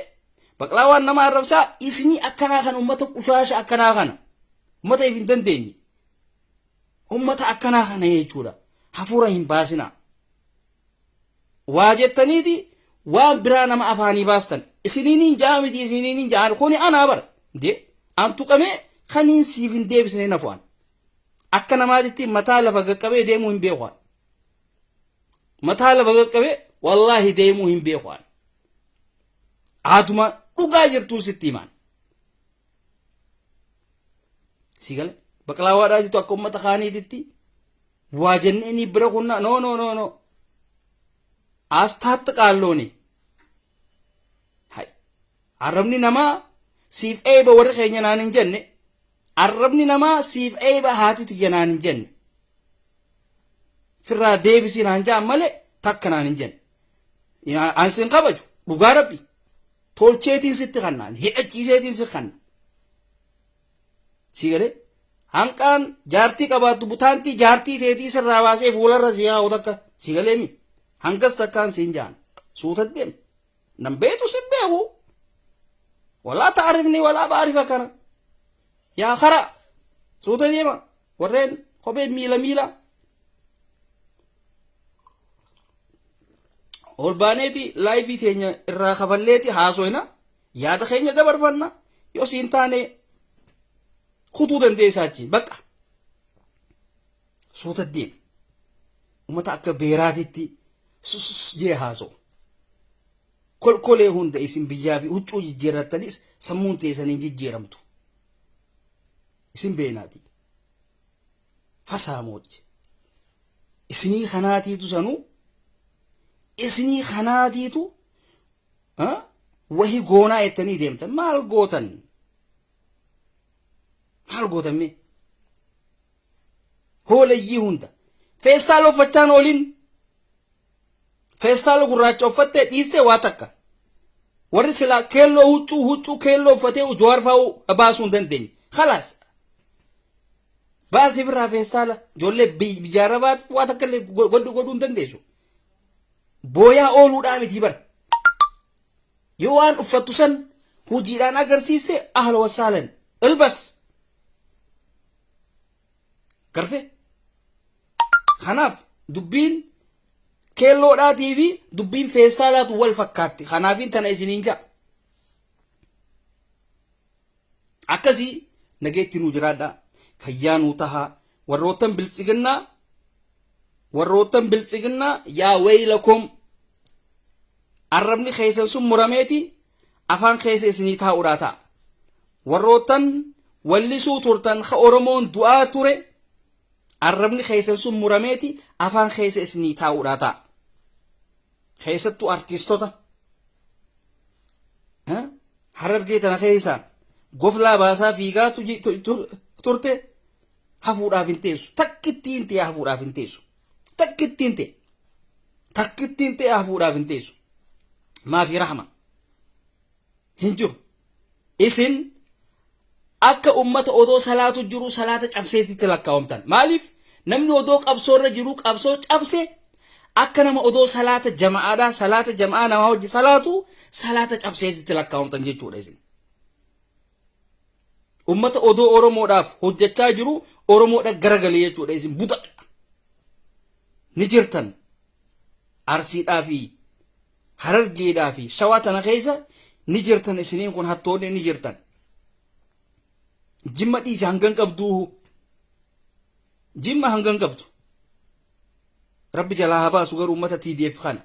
baqlaawaan nama arrabsaa isinii akkanaa kana ummata qushaasha akkanaa kana ummata if hin dandeenye ummata akkanaa kana jechuudha. Hafuura hin baasinaa. Waa jettaniiti waan biraa nama afaanii baastan Isiniin hin ja'a miti, isiniin hin ja'an kuni anaa bara. De an tuqamee kaniin siif hin deebisne nafu an. Akka namaatitti mataa lafa qaqqabee deemuu hin beeku an. Mataa lafa qaqqabee wallaahi deemuu hin beeku an. Haatuma dhugaa jirtuun sitti himaan. Si gale baqlaawaadhaatitu akka uummata kaaniititti waa jennee ni bira kunna, no, no, no, no. Aastaatti qaallooni. Hay. Arrabni namaa siif eeba warri keenya naan hin jenne. Arrabni namaa siif eeba haati tiyya naan hin jenne. Firraa deebisii naan ja'an malee takka naan hin jenne. An sin kabaju dhugaa rabbi. Tolcheetiin sitti kannaan hidhachiiseetiin si kanna. Si galee hanqaan jaartii qabaattu butaantii jaartii teetii sirraa baasee fuularra si haa'u takka si galee mi hangas takkaan siin ja'an suuta deem nan beetu sin beeku walaa ta'arifni walaa ba'arifa kana yaa kara suuta deema warreen kophee miila miila ol baaneeti laayivii teenya irraa kafalleeti haasoyna, yaada keenya dabarfanna. Yoo siin taane kutuu dandeessaa achi bakka suuta deema. Ummata akka beeraatitti sus jee haasa'u kolkolee hunda isin biyyaa fi huccuu jijjiirrattanis sammuun teessan hin jijjiiramtu. Isin beenaati fasaamooti isinii kanaatiitu sanuu isinii kanaatiitu wahi goonaa jettanii deemtan. Maal gootan? Maal gootan mee? Hoolayyii hunda feestaala uffachaan oolin, feestaala gurraacha uffattee dhiistee waa takka warri silaa keelloo huccuu keelloo uffatee Jawaar fa'aa baasuu hin dandeenye. Khalaas, baasii firraa feestaala. Ijoollee biyya arabaatti waa takka illee godhuu hin dandeessu. Booyaa ooluudhaa miti bara. Yoo waan uffattu san hojiidhaan agarsiiste, ahla wasaalan ilbas garte. Kanaaf dubbiin keelloodhaatii fi dubbiin feestaalaatu wal fakkaatti. Kanaafin tana isiniin ja'a. Akkasii nageetti nuu jiraadhaa, fayyaa nuu tahaa. Warroottan biltsiginnaa, warroottan biltsiginnaa, yaa waylakum, arrabni keessan sun murameeti afaan keessa isinii taa'uudhaa ta'a. Warroottan wallisuu turtan ka Oromoon du'aa ture, arrabni keessan sun murameeti afaan keessa isinii taa'uudhaa ta'a. Keessattuu artiistota Harargee tana keessa goflaa baasaa fiigaa turte hafuudhaaf hin teessu. Takkittiin ta'e hafuudhaaf hin teessu. Takkittiin ta'e. Takkittiin ta'e hafuudhaaf hin teessu. Maafi rahma. Hin jiru. Isin akka ummata odoo salaatu jiru salaata cabseetitti lakkaawamtan. Maaliif namni odoo qabsoo irra jiru qabsoo cabse akka nama odoo salaata jama'aadhaa salaata jama'aa namaa hojii salaatu salaata cabseetitti lakkaawamtan jechuudha isin. Ummata odoo Oromoodhaaf hojjechaa jiru Oromoodha garagalee jechuudha isin budaadha. Ni jirtan Arsiidhaa fi Harargeedhaa fi Shawaa tana keessa ni jirtan, isiniin kun hattoonni ni jirtan. Jimma dhiise hangan qabduu, Jimma hangan qabdu. Rabbi jalaa haa baasu garuu ummata TDF kana.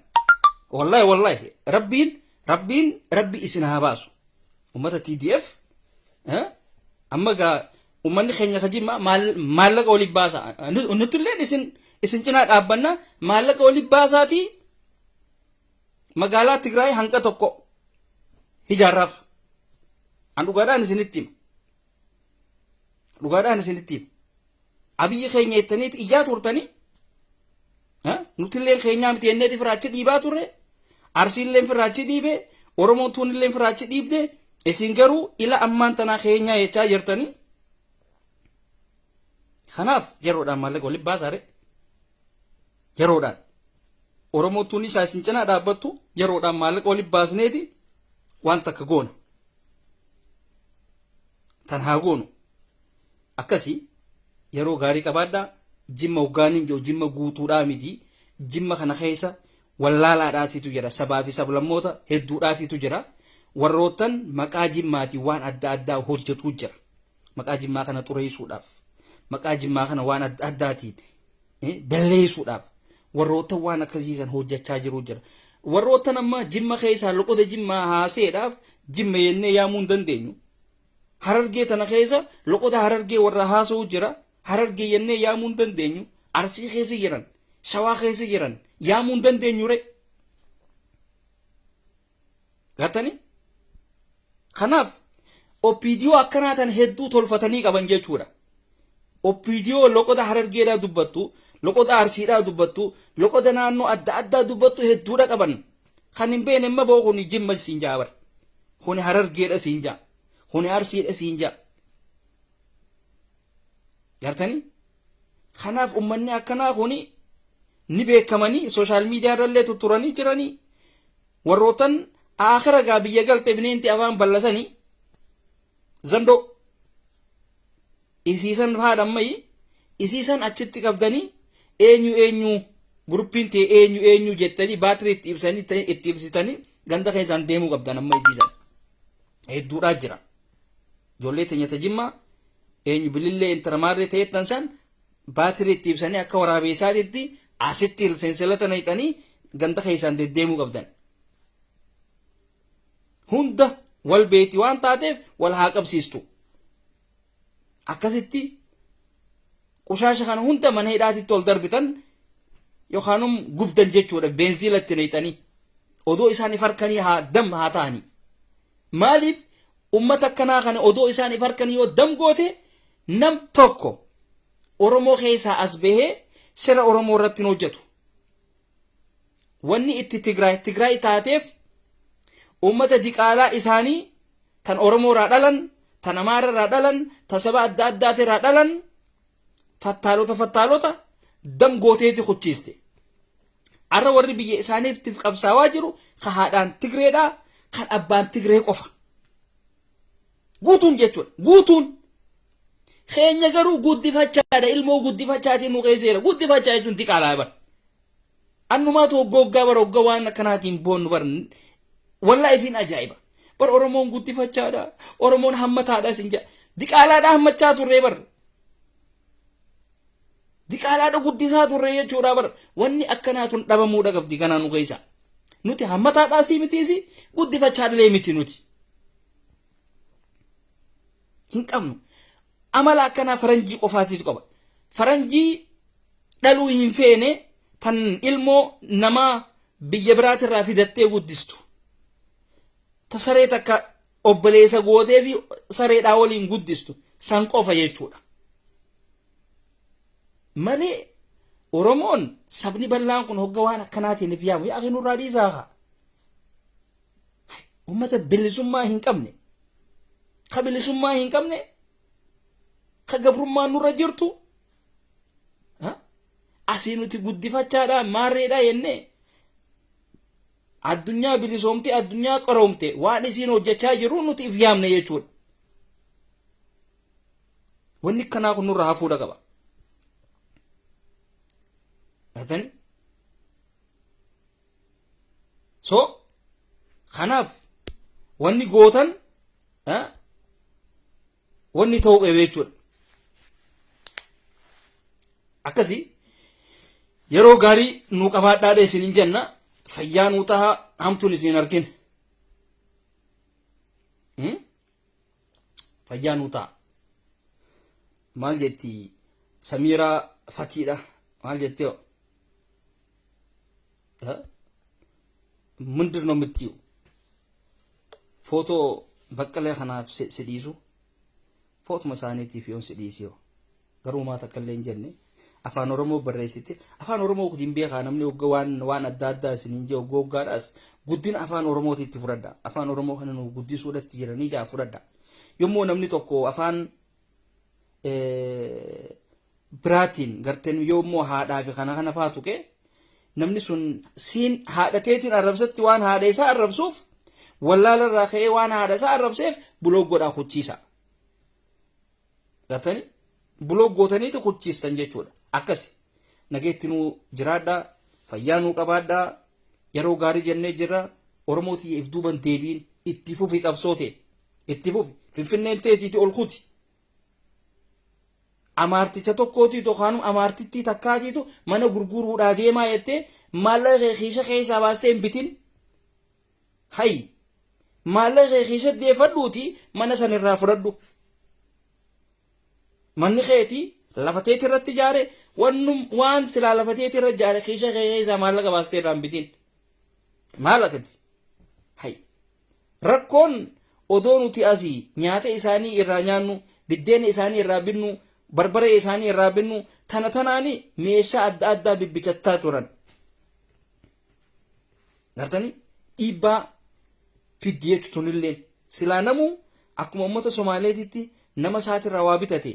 Wallahi, wallahi, rabbiin rabbiin rabbi isin haa baasu. Ummata TDF amma gaa ummanni keenya ka Jimma maallaqa waliif baasa. Nuttilleen isin cinaa dhaabbanna, maallaqa waliif baasaatii magaalaa Tigraay hanqa tokko ijaarraaf. An dhugaadhaan isinitti hima. Dhugaadhaan isinitti hima. Abiyyi keenya jettaniiti iyyaa turtanii, nutilleen keenyaa miti jenneeti firaachi dhiibaa turre. Arsiilleen firaachi dhiibe, Oromoon tuunilleen firaachi dhiibde. Isin garuu ila ammaan tanaa keenyaa jechaa jirtanii. Kanaaf yeroodhaan maallaqa walitti baasaare, yeroodhaan Oromoon tuun isaa isin cinaa dhaabbattu, yeroodhaan maallaqa walitti baasneeti waan takka goona. Tan haa goonu. Akkasii yeroo gaarii qabaadhaa. Jimma hoggaaniin jiru Jimma guutuudhaa miti. Jimma kana keessa wallaalaadhaatiitu jira, sabaa fi sablammoota hedduudhaatiitu jira. Warroottan maqaa Jimmaatiin waan adda addaa hojjetuu jira. Maqaa Jimmaa kana xureessuudhaaf, maqaa Jimmaa kana waan adda addaatiin balleessuudhaaf warroottan waan akkasiisan hojjechaa jiru jira. Warroottan amma Jimma keessaa loqoda Jimmaa haaseedhaaf Jimma jennee yaamuu hin dandeenyu. Harargee tana keessa loqoda Harargee warra haasa'u jira. Harargee jennee yaamuu hin dandeenyu. Arsii keessa jiran, Shawaa keessa jiran yaamuu hin dandeenyu re. Gartanii? Kanaaf OPDO akkanaa tan hedduu tolfatanii qaban jechuudha. OPDO loqoda Harargeedhaa dubbattu, loqoda Arsiidhaa dubbattu, loqoda naannoo adda addaa dubbattu hedduudha qaban. Kan hin beekne immoo boo kuni Jimma siin jaa bar. Kuni Harargeedha siin jaa. Kuni Arsiidha siin jaa. Gartanii? Kanaaf ummanni akkanaa kuni ni beekamanii social media irrallee tutturanii jiranii. Warrootan aakhira gaa biyya galte bineenti afaan ballasanii zandoo isiisan haadha ammayi isiisan achitti qabdanii eenyu eenyu guruppiin ta'e eenyu eenyu jettanii baatirii itti ibsanii itti ibsitanii ganda keessaan deemuu qabdan. Amma isiisan hedduudhaa jira. Ijoollee teenya ta Jimmaa eenyu bilillee intaramaarree ta'ettan san baatirii itti ibsanii akka waraabeessaatitti asitti seenselata naqxanii ganda keessaan deddeemuu qabdan. Hunda wal beeti waan taateef wal haa qabsiistu. Akkasitti qushaasha kana hunda mana hidhaatitti ol darbitan yookaanum gubdan jechuudha, beenziila itti naqxanii. Odoo isaan if harkanii haa dam haa ta'anii. Maaliif ummata akkanaa kana odoo isaan if harkanii yoo dam goote nam tokko Oromoo keessaa as bahee shira Oromoo irratti hin hojjetu. Wanni itti Tigraay Tigraay taateef ummata diqaalaa isaanii tan Oromoo irraa dhalan, tan Amaara irraa dhalan, tan saba adda addaati irraa dhalan fattaalota fattaalota dam gooteeti kuchiiste. Arra warri biyya isaaniitiif qabsaawaa jiru ka haadhaan Tigreedha, kan abbaan Tigree qofa. Guutuun jechuudha. Guutuun. Keenya garuu guddifachaadha. Ilmoo guddifachaatiin nu keessa jira. Guddifachaa jechuun diqaalaa bara. Annumaatu hogga hoggaa bara hogga waan akkanaatiin boonnu bara. Wallaa ifiin ajaa'iba. Bara Oromoon guddifachaadha. Oromoon hammataadha sin jedha. Diqaalaadha hammachaa turree bara. Diqaalaadha guddisaa turre jechuudha bara. Wanni akkanaa tun dhabamuudha qabdi kanaa nu keessa. Nuti hammataadhaa sii mitiisi, guddifachaallee miti nuti. Hin qabnu. Amala akkanaa faranjii qofaatiitu qaba. Faranjii dhaluu hin feene tan ilmoo namaa biyya biraatirraa fidattee guddistu. Ta saree takka obboleessa gootee fi sareedhaa waliin guddistu san qofa jechuudha. Malee Oromoon sabni bal'aan kun hogga waan akkanaatiin if yaamu yaa nurraa dhiisaa haa. Uummata bilisummaa hin qabne, ka bilisummaa hin qabne, ka gabrummaan nurra jirtu asii nuti guddifachaadha maarreedha jennee addunyaa bilisoomte, addunyaa qaroomte waan isiin hojjechaa jiru nuti if yaamne jechuudha. Wanni akkanaa kun nurra hafuudha qaba. Gartanii? So kanaaf wanni gootan wanni ta'uu qabu jechuudha. Akkasii yeroo gaarii nuu qabaadhaa isin hin jenna, fayyaa nuu taha, hamtuun isin argin. Fayyaa nuu ta'a. Maal jetti Samiiraa Fatiidha? Maal jettee? ምንድን ነው የምትይው? Footoo Baqqalee kanaaf si dhiisu, footuma isaaniitiif yoon si dhiisi garuu maa takka illee hin jenne. Afaan Oromoo barreessite. Afaan Oromoo hin beekaa namni hogga waan waan adda addaa isin hin jee hogga hoggaadhaas guddina afaan Oromootiitti fudhadha. Afaan Oromoo kana nu guddisuudhaatti jiranii jaa fudhadha. Yommuu namni tokko afaan biraatiin garteen yommuu haadhaa fi kana kana faa tuqe, namni sun siin haadhateetiin arrabsatti waan haadha isaa arrabsuuf wallaala irraa ka'ee waan haadha isaa arrabseef block godhaa kuchiisa. Gartanii block gootaniitu kuchiistan jechuudha. Akkasi nageetti nuu jiraadhaa, fayyaa nuu qabaadhaa, yeroo gaarii jennee jirra. Oromoo tiyya, if duuban deebiin. Itti fufi qabsoo tee. Itti fufi. Finfinneen teetiiti ol kuti. Amaarticha tokkootiitu yookaan amaartittii takkaatiitu mana gurguruudhaa deemaa jettee maallaqa kee kiisha keessaa baastee hin bitin. Hay! Maallaqa kee kiisha deeffadhuuti mana san irraa fudhadhu. Manni keeti lafa teeti irratti ijaare wannum waan silaa lafa teeti irra ijaare kiisha kee keessaa maallaqa baastee irraa hin bitin. Maal akkati? Hay! Rakkoon odoo nuti asii nyaata isaanii irraa nyaannu, biddeena isaanii irraa binnu, barbaree isaanii irraa binnu, tana tanaani meeshaa adda addaa bibbichattaa turan. Gartanii dhiibbaa fiddi jechu tunilleen. Silaa namuu akkuma uummata Somaaleetitti nama isaatirraa waa bitate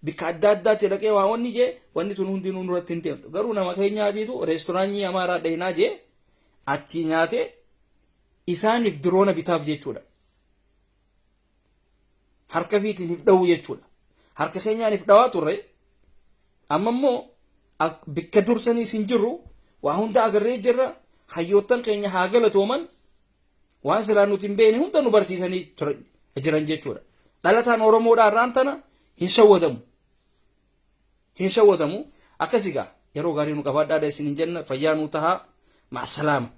bikka adda addaatti dhaqee waa wanni jee wanni tun hundinuu nurratti hin deemtu. Garuu nama keenyaatiitu reesturaanyii Amaaraa dheenaa jee achii nyaatee isaaniif diroona bitaaf jechuudha. Harka fiitiin if dha'uu jechuudha. Harka keenyaan if dhawaa turre amma immoo bikka dursaniis hin jirru waa hunda agarree jirra hayyoottan keenya haa galatooman waan silaa nuti hin beekne hunda nu barsiisanii jiran jechuudha. Dhalataan Oromoodhaa irraan tana hin shawwadamu. Hin shawwadamu. Akkas egaa yeroo gaarii nu qabaadhaa isin hin jenna fayyaa nu tahaa ma'asalaama.